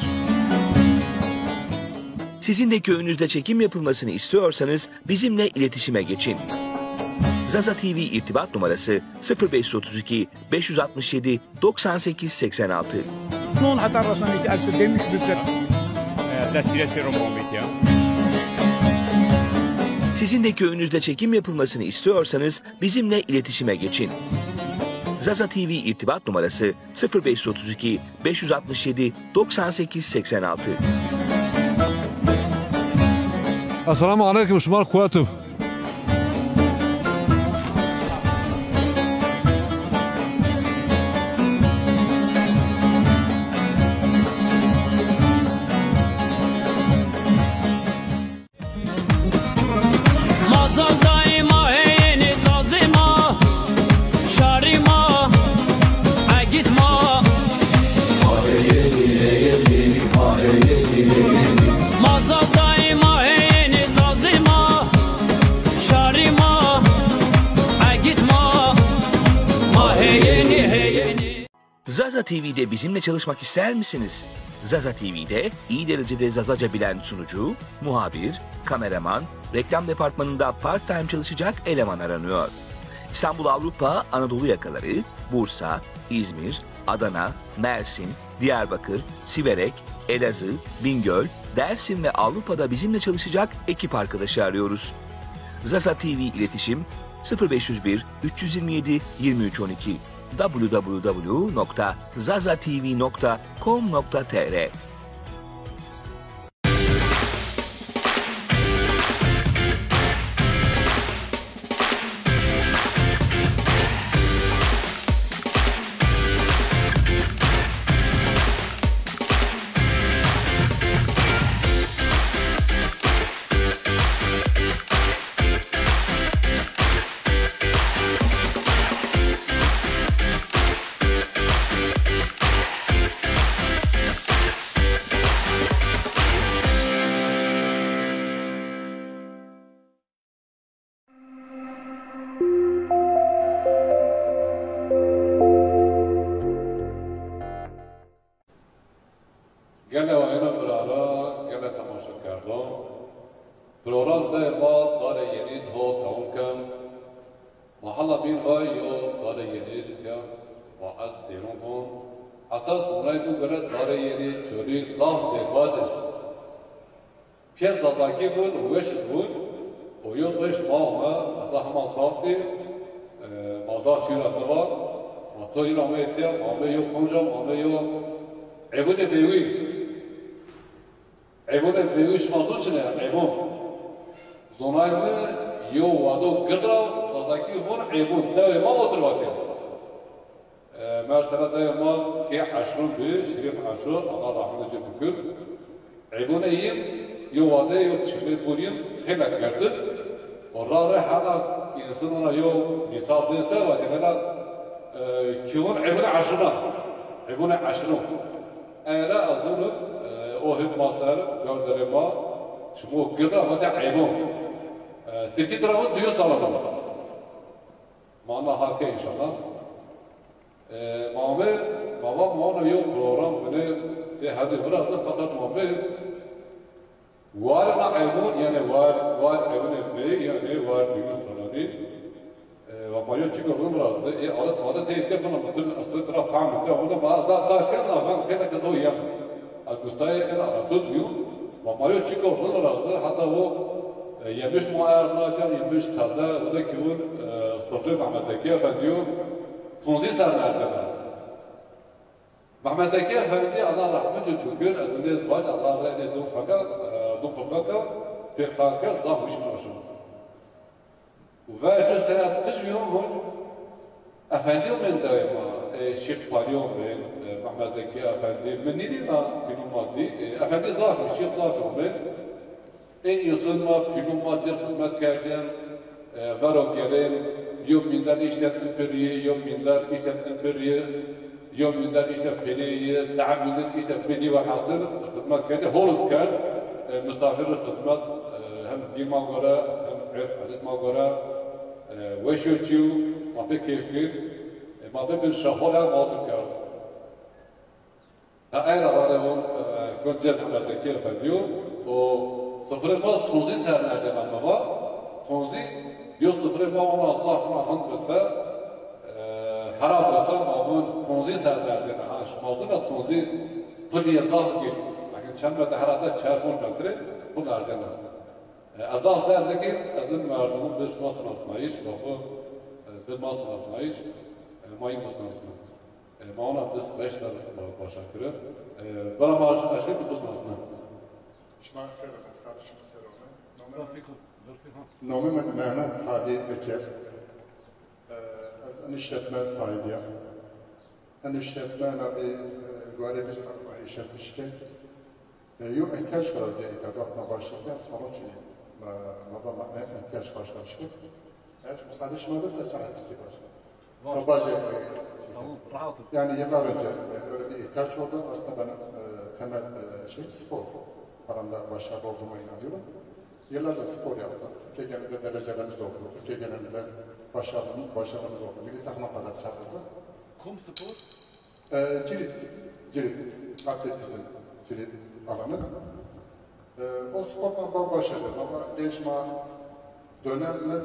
Sizin de köyünüzde çekim yapılmasını istiyorsanız bizimle iletişime geçin. Zaza T V irtibat numarası: sıfır beş yüz otuz iki, beş yüz altmış yedi, doksan sekiz seksen altı. Son heta resnanê ki ez demîş bikir. E, tesîre sêro bombî ya. Sizin de köyünüzde çekim yapılmasını istiyorsanız bizimle iletişime geçin. Zaza T V irtibat numarası sıfır beş yüz otuz iki, beş yüz altmış yedi, doksan sekiz seksen altı. Esselamu aleyküm, şima kuwetim. Ma Zazay ma, heyênî Zazî ma, şarî ma, egît ma. Ma Zazay ma, heyênî Zazî ma, şarî ma, egît ma. Ma heyênî, heyênî. Zaza T V'de bizimle çalışmak ister misiniz? Zaza T V'de iyi derecede Zazaca bilen sunucu, muhabir, kameraman, reklam departmanında part-time çalışacak eleman aranıyor. İstanbul Avrupa, Anadolu yakaları, Bursa, İzmir, Adana, Mersin, Diyarbakır, Siverek, Elazığ, Bingöl, Dersim ve Avrupa'da bizimle çalışacak ekip arkadaşı arıyoruz. Zaza T V iletişim sıfır beş yüz bir, üç yüz yirmi yedi, yirmi üç on iki. W W W nokta zaza T V nokta com nokta T R. Gelê wayîrê birara, gelê temaşekerdan. Program de ma Darê Yenî ho dewam ken. Ma hala bîn vay yo Darê Yenî ke ma ez dêron von. Esas onay bu gere Darê Yenî çolî zaf derbaz est. Pîyê Zazakî vun, weş iz vun. O yo beş ma ome, eza hema zaf dî, e, ma zaf çî ra niva. Ma to îna ame tîya, ma ame yo konca, ma ame yo Ebunê Vewî. Ebunê Vewî şima zû çine ya, Ebun. Zonay mi yo wado gird ra Zazakî vun Ebun. Dewê ma otir vatîya. E, mesela dayê ma ke Eşrun bi, Şerîf Eşrun, Allah rahmetê ci bikir. Ebunê yin, yo wade yo çimê pur yin xeylek kerdi. O ra re hela însan ra yo mîsal dêste vatê, mesela, e, kî vun Ebunê Eşrun a. Ebunê Eşrun. Ere azunu, e, o hit ma ser, gönderê ma, şima gird ra vatê Ebun. E, Tirkî tira vun diyo salon. Ma na ha ke înşallah. E, ma ame, ma va ma ona yo program bine sê hedî virazde, feqet ma ame war na Ebun, yanî war, war Ebunê Veyî, yanî war Bînî Salanî. E, va ma yo çîko vin virazde, e, adet madet ê ke bina, bütün aspet ra fehm ke, ona ma ez da ta ke, na fehm xeylek ez o yem. Ez gustayê ena artuz bîyo. Ma ma yo çîko vin virazde, heta o, e, yemiş ma erna ken, yemiş teze, o de ki vun, e, sofrê Mehmet Zekî Efendî yo, ponzî ser nerzena. Mehmet Zekî Efendî, Allah rahmet eylesin, ez nêz baş, Allah rê nê du feka, e, du feka, pê kake zaf wişk roşin. Ve şu seyahat kıcmıyor mu? Efendi olmayın daima, e, Şêx Palî olmayın, e, Mehmet Zekî Efendi, min nîdî na pînû ma dî, e, Efendi zaf, Şêx zaf olmayın. E, însan ma, pînû ma dir xizmet kerdin, e, vero gelin, yo minder îşte in pirî, yo minder îşte in pirî, yo minder îşte pirî, deha minder îşte bidî ve hasil xizmet kerdî, hol iz kerd, e, misafir ri xizmet, e, hem dîn ma gore, hem urf adet ma gore, e, weş yo çîyo, ma pê keyf kir, e, ma pê bin şehol ya ma tu kerd. Ha, ey ra vare vun, e, Gunca Mehmet Zekî Efendî yo, o sifrê ma tonzî ser nerzena ma va, tonzî, yo sifrê ma ona zaf ona hind bise, e, herab bise, ma vun tonzî ser nerzena. Şima zûna tonzî pulî zaf kî. Lakin çend metre herhalde çar ponc metre pul ercena. E, ez zaf derd nikî, ez in merdimun bi şima sinasnayîş, babo, e, bi ma sinasnayîş, e, ma yî bisnasna. E, ma ona dist beş ser ba-, başa kire. E, bira ma aşkı di bisnasna. Şima xêr be, sar şima ser ome. Nome min, nome min Mehmet Hadî Eker. E, ez in işletme sahibî ya. Hin işletme na bi, e, guarê vîst sal ma işletmiş ke. E, yo ihtiyaç biraz ya îta, vat ma başladık, salon çinî. Ma, ma ba ma, e, ihtiyaç başlamış ke. Eğer müsaade şima verirse çarek iki baş. Var. Ma baje, e, Tamam, rahatım. Yani yıllar önce, e, öyle bir ihtiyaç oldu. Aslında benim, e, temel, e, şey spor. Aramda başarılı olduğuma inanıyorum. Yıllarca spor yaptım. Türkiye genelinde derecelerimiz oldu. Türkiye genelinde başarılı, başarımız oldu. Milli takıma kadar çağrıldı. Kum spor? E, cirit, cirit, atletizm, cirit alanı. E, o sporla bağ başladı. Ama genç ma dönem mi,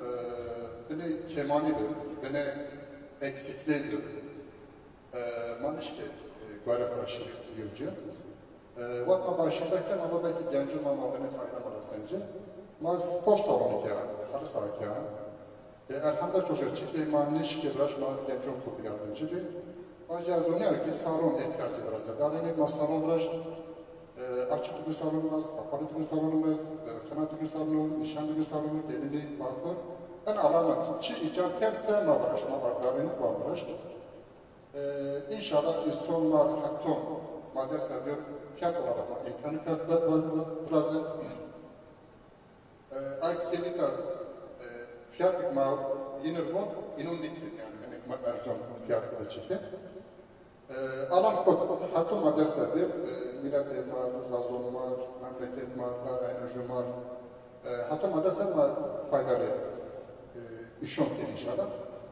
e, bine kemani bir, bine eksikliği bir. E, manişke, e, guare paraşir yolcu. E, vat ma başında ken ama belki genco ma mabene fayda ma sence. Ma spor salonu kya, halı saha kya. E, elhamda çok ya, çike ma nişke bıraş ma genco kurdu yardımcı bir. Aca zonya ki salon ihtiyacı biraz da. Dareni ma salon bıraş, e, açık düğün salonumuz, kapalı düğün salonumuz, e, kına düğün salonu, nişan düğün salonu, gelinlik, kuaför. En alamet, çi icat kerse ma bıraş, ma var, dareni ma bıraş. E, inşallah, e, son ma heton ma dest de bir fiyat olarak ma imkanı fiyat da var, biraz, e, ay kelitas, e, fiyat ma yine von, inun dikti yani, yani ma ercan fiyat da çeke. E, alan kot, heton ma dest de bir, e, millet ma, zazon ma, memleket ma, darayın jumar, e, heton ma dest de ma faydalı, e, işon ki inşallah.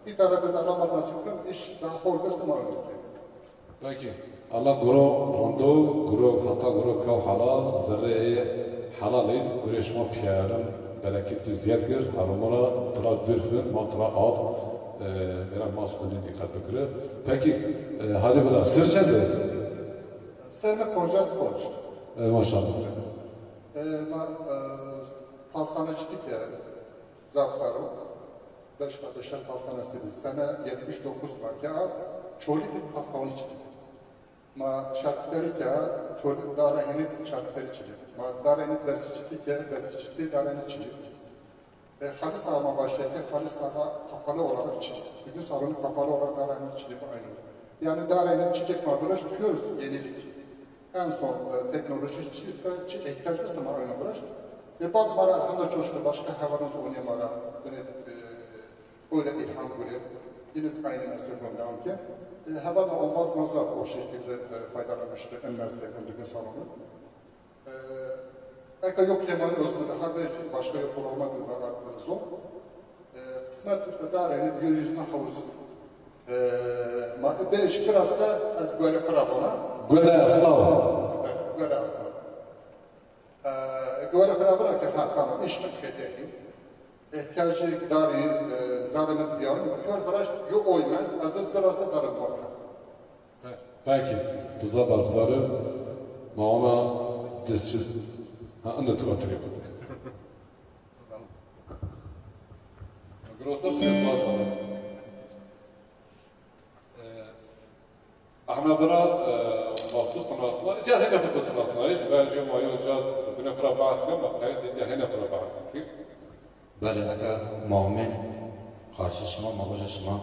Bir tarafa da Allah nasip kılın, iş daha hol bir zaman istedim. Peki. Allah guro rondo, guro hata guro kaw halal, zerrê ey halal eyd, gurê şima piyarin, bereketî ziyad kir, harumara tira dürfün, ma tira ad, e, gerek ma skulîn dikkat bikire. Peki, e, hadi bira, sir çende? Serme koncas konç. E, maşallah. E, ma, e, pastane çitik ya, zaf saro. Beş kardeşler pastanesi dedi. Sene yetmiş dokuz ma ke a, Çolî bir pastane çitik. Ma şarküteri ke a, Çolî dara henî şarküteri çitik. Ma dara henî besi çitik ke, besi çitik dara henî çitik. E, halı saha ma başladı, halı saha kapalı olarak çitik. Düğün salonu kapalı olarak dara henî çitik aynı. Yani dara henî çitik ma böyle diyoruz, yenilik. En son, e, teknoloji çi ise, çi ihtiyaç varsa ma oyna uğraş. E, bak ma ra hem de çoşku başka hayvanımız oynaya ma ra. Bine, e, öyle ilham göre. Yine aynı nesil gönderdi ki. E, hayvan olmaz mı o şekilde, e, faydalanmıştı en nesil düğün salonu. E, eka yok kemal özünde daha bir başka yok olamadı, zor. E, qismet ise dareni bir yüzüne havuzuz. E, ma, be şikir asa ez guere pira bona. Guere asla. E, guere asla. E, guere pira bona ki ha tamam, iş mi khedehi. İhtiyacı dari, e, zarı mı diyanı. Kör bıraş, yo oymen, ez öz bir asa zarı mı. Peki, ti zaf berxudar ib, ma ona destçi, ha, inde tu atiri. Grosa pêr var. E, Ahmet bira, e, ma tu sinasna, ca hene xu tu sinasna, hiç bence ma yo ca bine pira bahs kir, ma qayet ca hene pira bahs kir. Belê, eka ma omê qarşî şima, ma roja şima.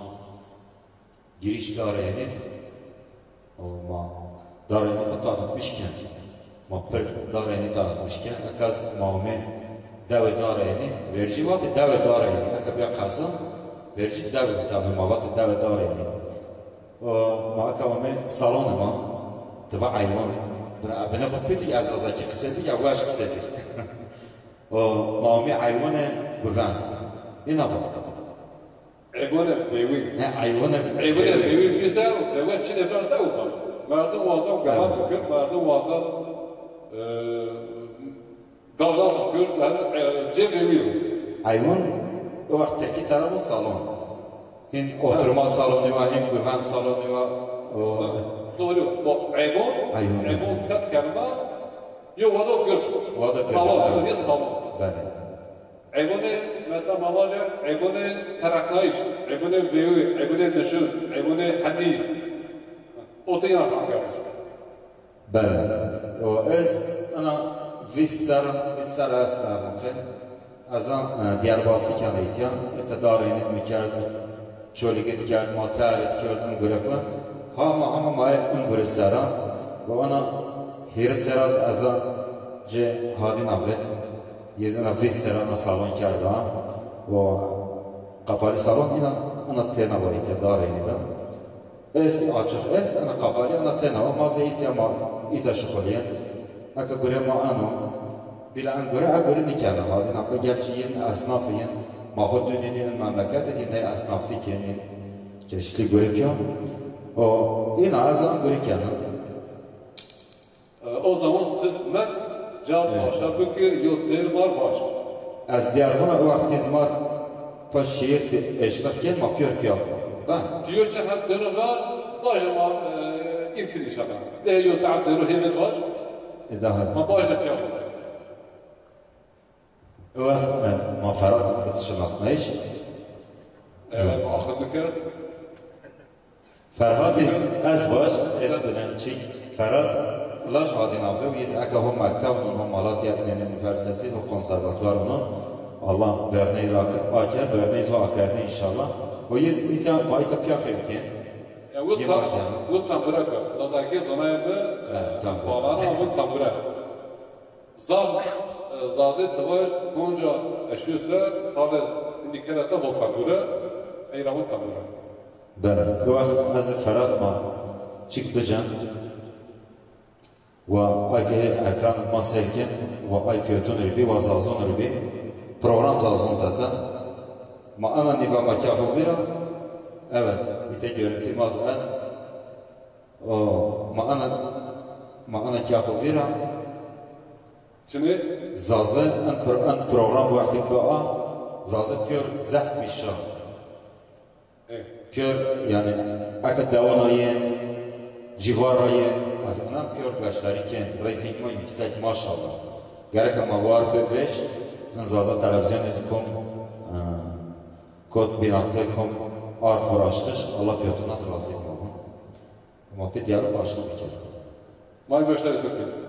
Girîş darê Enî. O ma darê Enî xo tanıtmış ken. Ma pir darê Enî tanıtmış ken. Eka ma omê dewê darê Enî. Vercî vatê dewê darê Enî. Eka bîya qeza, vercî dewê kitabê ma vatê dewê darê Enî. O ma eka omê salonê ma. Ti va eywan. Bine, bine xo pêtî ez zazakî qisey bik ya weş qisey bik. O ma omê eywanê guvend. Îna va. Eywanê vêwî. Ne, eywanê vêwî. Eywanê vêwî. Biz de vêwe çinê biraz de utan. Merdim wazan guvan bikir, merdim wazan, e, gaza bikir, yani, e, cê vêwî. Eywan o wext tekî tarafı salon. Hin oturma salonu var, hin guven salonu var. O Doğru. Bu eybon, Eybon. Eybon tek kelime. Yo, wado gird. Wado gird, Salon, evet. Yo, salon. Belê. Eybonê, mesela, ma vaje, eybonê tereqnayîş, eybonê veyû, eybonê nişin, eybonê hemî. O tîna fam kerdiş. Belê. O ez ina vîst serr, vîst serr, her serr ke ez a, e, Diyarbastî kena îtya. Îta darê nî mi kerd, Çolîgî kerd, ma terê kerd, in gure ku. Hama, hama ma in gure serra. Ve ina hîris serra ez a ci Hadîn abi. Yê zî ina vîst serra ina salon kerda. Ve qapalî salon ina, ina têna wa îtya darê nî de. Estî açix est, ena qapalî, ena tena wa, ma zî îtya ma îta şuxulîyen. Eke gure ma eno, bîle en gure, e gure nîkena. Hadîn abi gerçî yên esnafî yên, ma xwu dûnî dîn memleketî dîn ney esnaftî kenî. Çeşitlî gure kî. O, îna ez en gure kena. E, o zaman xizmet ca, evet, başa bikir, yo têr mar baş. Ez diyar vana o wext zî ma pa şehîr de eşliq ken, ma pîyor pîya. Ha? Pîyor çi hem dero va, baş ma, e, îmkin şaka. De yo ta dero hêmet baş. E, daha. Ma baş de pîya. O wext, e, ma Ferhat xizmet şinasnayîş. Evet, axir dike. Ferhat iz, ez baş, ez binem çî. Ferhat laj Hadîn abi, iz eke ho mektev non, ho Malatya Ünlü Üniversitesi, ho konservatuvar non. Allah verneyî z aker, aker, verneyî z akerde înşallah. O iz îta, ma îta pîya fewtên. Ya, wut tam, wut tam bira ku. Zazakî zonayê bi, evet, tam bira. Balana wut tam bira. Zaf, e, Zazê tivaj konca eşyo se, xalê indi keresta vot pagure, eyra vot pagure. Belê. O wext ez Ferhat ma çik bicen. Wa ay ke ekran ma seyr ken, wa ay piyotun rî bî, wa Zazon rî bî. Program Zazon zaten. Ma ana nîva ma kafo vîra. Evet, îte görüntü ma zî est. O, ma ana, ma ana kafo vîra. Çinê? Zaze en pro-, en program wextêk bi a, Zaze pîyor zehf bî şa. Evet. Pîyor, yanî, eke dewona yên, cîvara yên, ez inan pîyor beşdarî kên, reyting ma yüksek, maşallah. Gereke ma war bi vêş, in Zaze televîzyonî zî kom, e, kot bînate, kom ard viraştiş, Allah pîyotinan zî razî ma. Ma pê diyarî başlî bikerî. Ma beşdarî bikerî.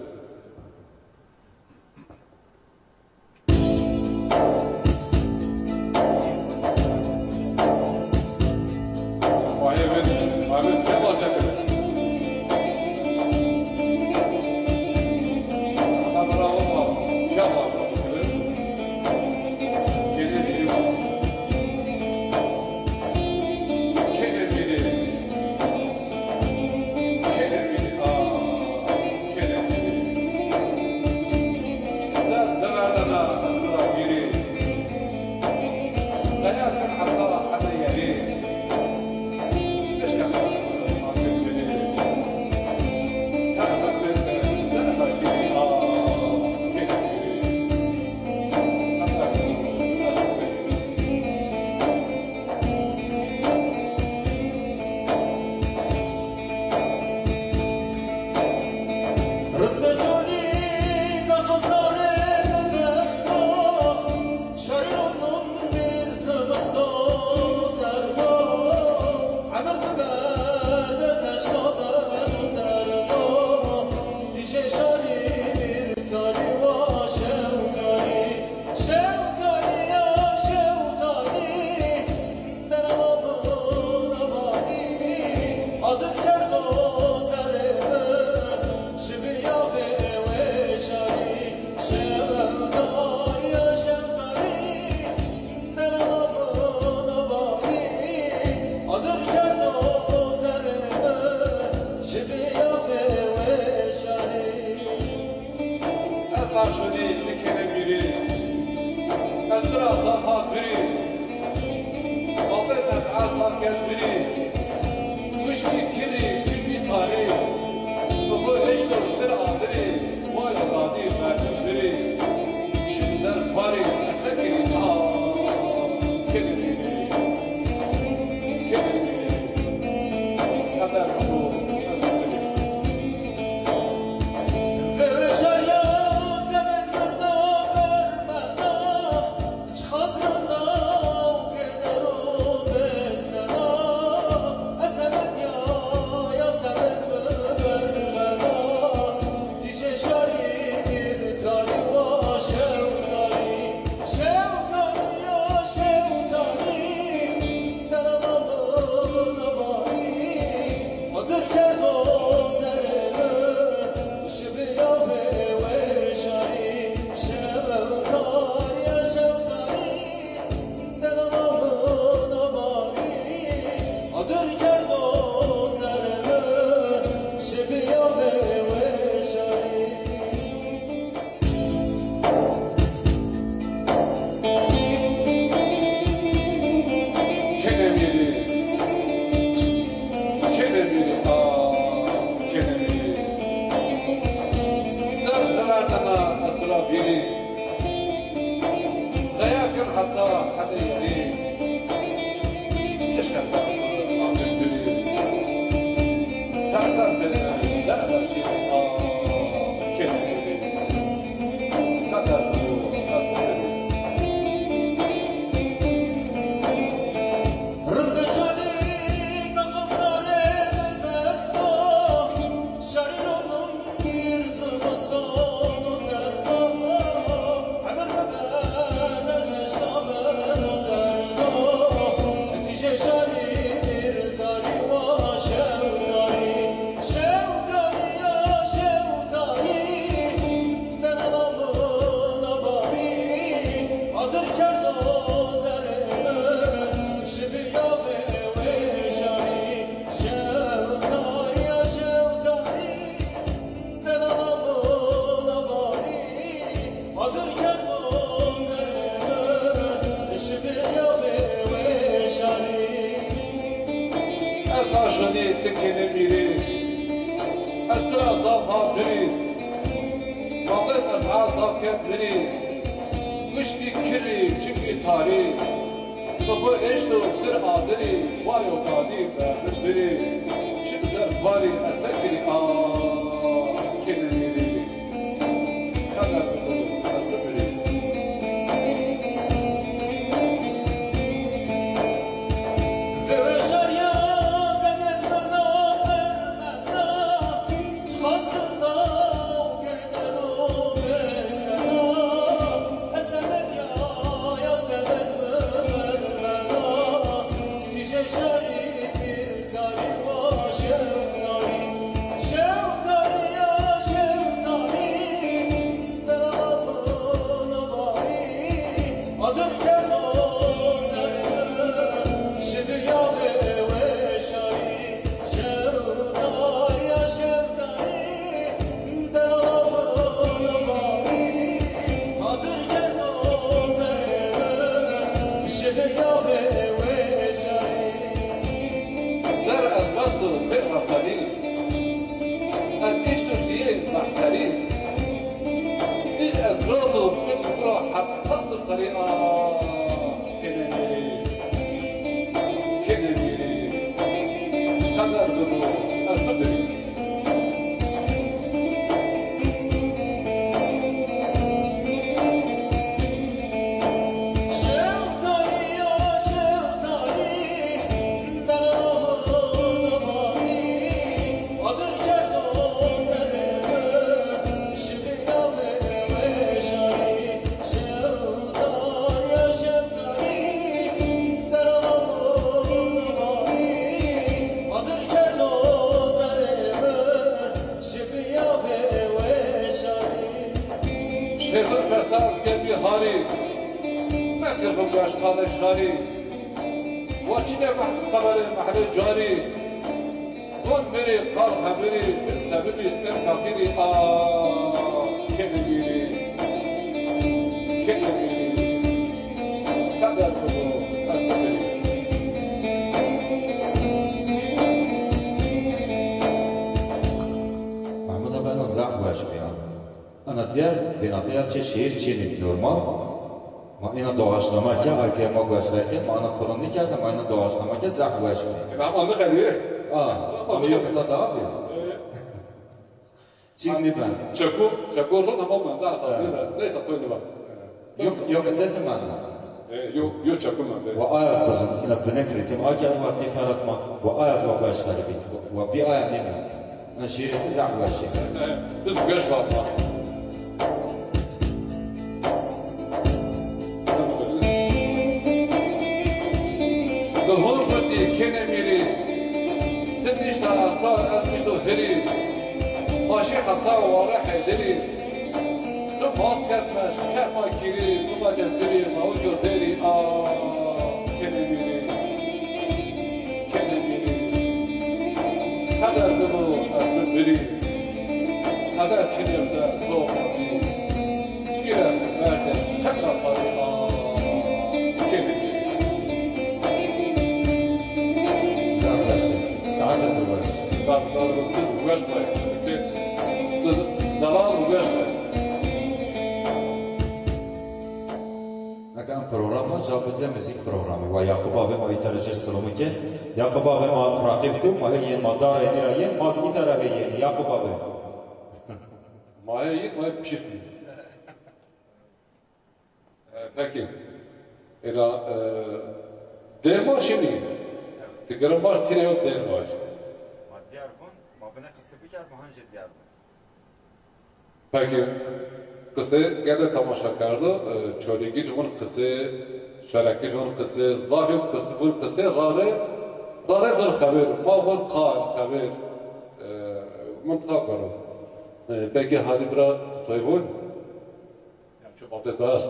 Ez aşonî ti kêne bîrî, ez tu ra zaf ha durî. Babê tebîet zaf kerd birî. Kuşkî kirî, kuşkî tarî. Tu xo eşto sir adirî. Wayo dadî merdim birî. Çinder parî, ez te kirî ta. Kêne bîrî. Kêne bîrî. Qeder xo, ez tu birî. Ra bîrî, qeya kir heta hedê yerî. Eşq heta abin gulî. Tersen beni, zerre şî, a, kênê bîrî. Qeder bu, qeder bu. Ez aşinî, ti kênê bîrî. Ez tu ra zaf ha birî. Maqê qez'a zaf kerd birî. Mişkî kirî, çimkî tarî. Bibo eşto sir adirî, wayo badî berdi birî. Çim ser barî, ez se kirî, a, kênê bîrî. Zer ez besto pê qeferî. Ez îşto dîyê mehterî. Dij ez rozo bin ra heta sirserî a. Kênê bîrî. Kênê bîrî. Qeder bibo, ez bibirî. Şêxir fesar ke bî harî, mekir bi gueş qadê şarî. Wa çîne mehl xeberê mehlê carî. Gon birî, qal hebirî, sebibî en feqîrî a. Kênê bîrî, kênê bîrî. Qeder bibo, ez bibirî. Mehmud abi, ena zaf weş bîya. Ena diğer binatı ya çe şehir çênî normal. Ma ena doğaçlama ke, ay ke ma gueşler ke, ma ena pırın nêkerde, ma ena doğaçlama ke zaf weş bî. E, ama ne kadar? Aa, ama yok da daha bir. Çiz nîben. Çeko, çeko ro tamam ben daha esas ne de. Neyse, toy ne var. Yok, yok, dedim ben. E, yok, yok, çeko ben de. Wa ayaz kızım, ina binek ritim, acar vakti karatma, wa ayaz wa gueşleri bî. Wa bir aya ne mi? Na şiireti zaf weş ê. E, biz gueş var. Di hol gotî kênê mîrî, ti nîşta asta, ez nîşto hirî. Ma şî heta ware Heyderî. Tu bas kerd meş, kerd ma kîrî, tu ma cem birî, ma uco derî, a, kênê mîrî, kênê mîrî. Qeder bibo, ez bibirî. Qeder çinê de to bî. Gire merde tekrar parê a. Kênê bî. Zaf weş e. Saete tu weş. Bak, bak, tu weş bay. Ti, tu, dalal weş bay. Programa ca bize müzik programı. Wa Yakup abi ma itara cir selamı ke. Yakup abi ma rakip tu, ma hê yên, ma dara yeni ra yên, ma zi itara hê yeni. Yakup abi. Ma hê yên, ma hê pişt yên. E, peki. Ela, e, dêr ma şinî. Ti girin vaj, tîne yo dêr vaj. Ma diyar vun, ma bine qisi biker, ma hanje diyar vun. Peki, qisê gede temaşa kerdo, e, Çolîgij vun qisê, Şerekij vun qisê, zafî qisê, vun qisê, rarê, rarê zor xever, ma vun qal, xever, e, vun ta goro. E, peki, hadî bira, toy vun? Yanî, çi vatê bes.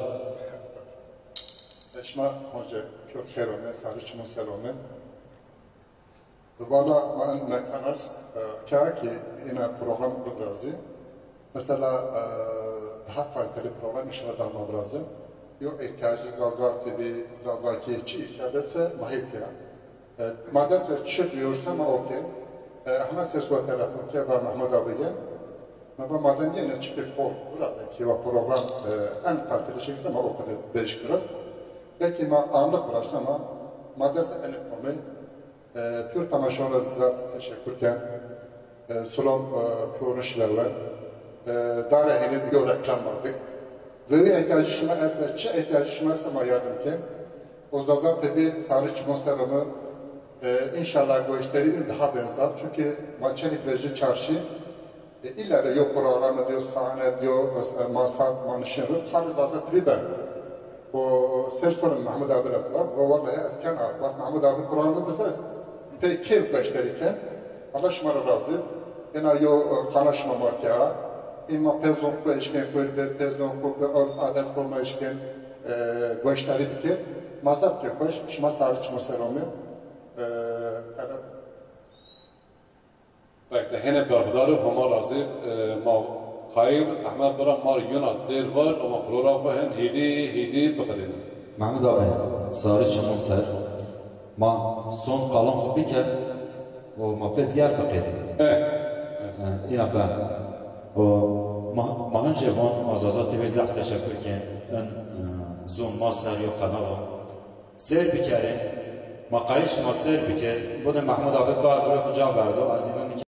E, şima honce pîyor xêr ome, sarî çimon ser ome. Valla ma en mekan est, e, ka ki ina program bibrazî. Mesela, e, daha kaliteli program inşallah daha ma virazî. Yo ihtiyacı Zaza T V, Zazakî çi îhtiyacı se ma hê ke. E, ma dest çi diyorsa ma okey. E, Ahmet Ses wa telefon ke va Mahmud abi gel. Ma va maden yine çıkıp kol biraz da ki va program, e, en kaliteli şekilde ma o kadar değişik biraz. Belki ma anlık biraz ama ma dest en komey. E, pür tamaşon ra zaf teşekkür ken. E, Sulom, e, pür şilewen. E, dare hene diyor reklam vardık. Ve bir ihtiyacı şima esta, çi ihtiyacı şima esta ma yardım ken. O Zaza T V sarı çimon serimi, e, inşallah gösterelim daha benzer. Çünkü ma çenik vejli çarşı, e, illa de yok programı diyor, sahne diyor, e, masa, manişin, hali Zaza T V ben. O ses sorun Mahmud abi razı var. O vallahi esken abi. Bak Mahmud abi programı bize pek keyif gösterirken. Allah şima ra razı. Ena yo, e, kana şima marke ha. Ima pezon ku eşken, ku be pezon ku be örf adet ku ma eşken, e, goştarî bike. Ma zaf ke hoş, şima sarı çimon seromî. E, evet. Peki, hene berxudar o, Homa razî, e, ma qayîl Ehmed bira ma rê yona dêr vaj, ama program xo hen hêdî, hêdî biqedêne. Mahmud abi, sarı çimon ser, ma son qalan xo biker, o ma pê diyar biqedê. Eh. E, ina ben. O ma, ma hence von, ma Zaza T V zaf teşekkür ken, en, e, zon ma ser yo kanal o. Seyr bikerê, ma qayîl şima seyr biker, bu de Mahmud abi kar biro xo ca verdo, ez înan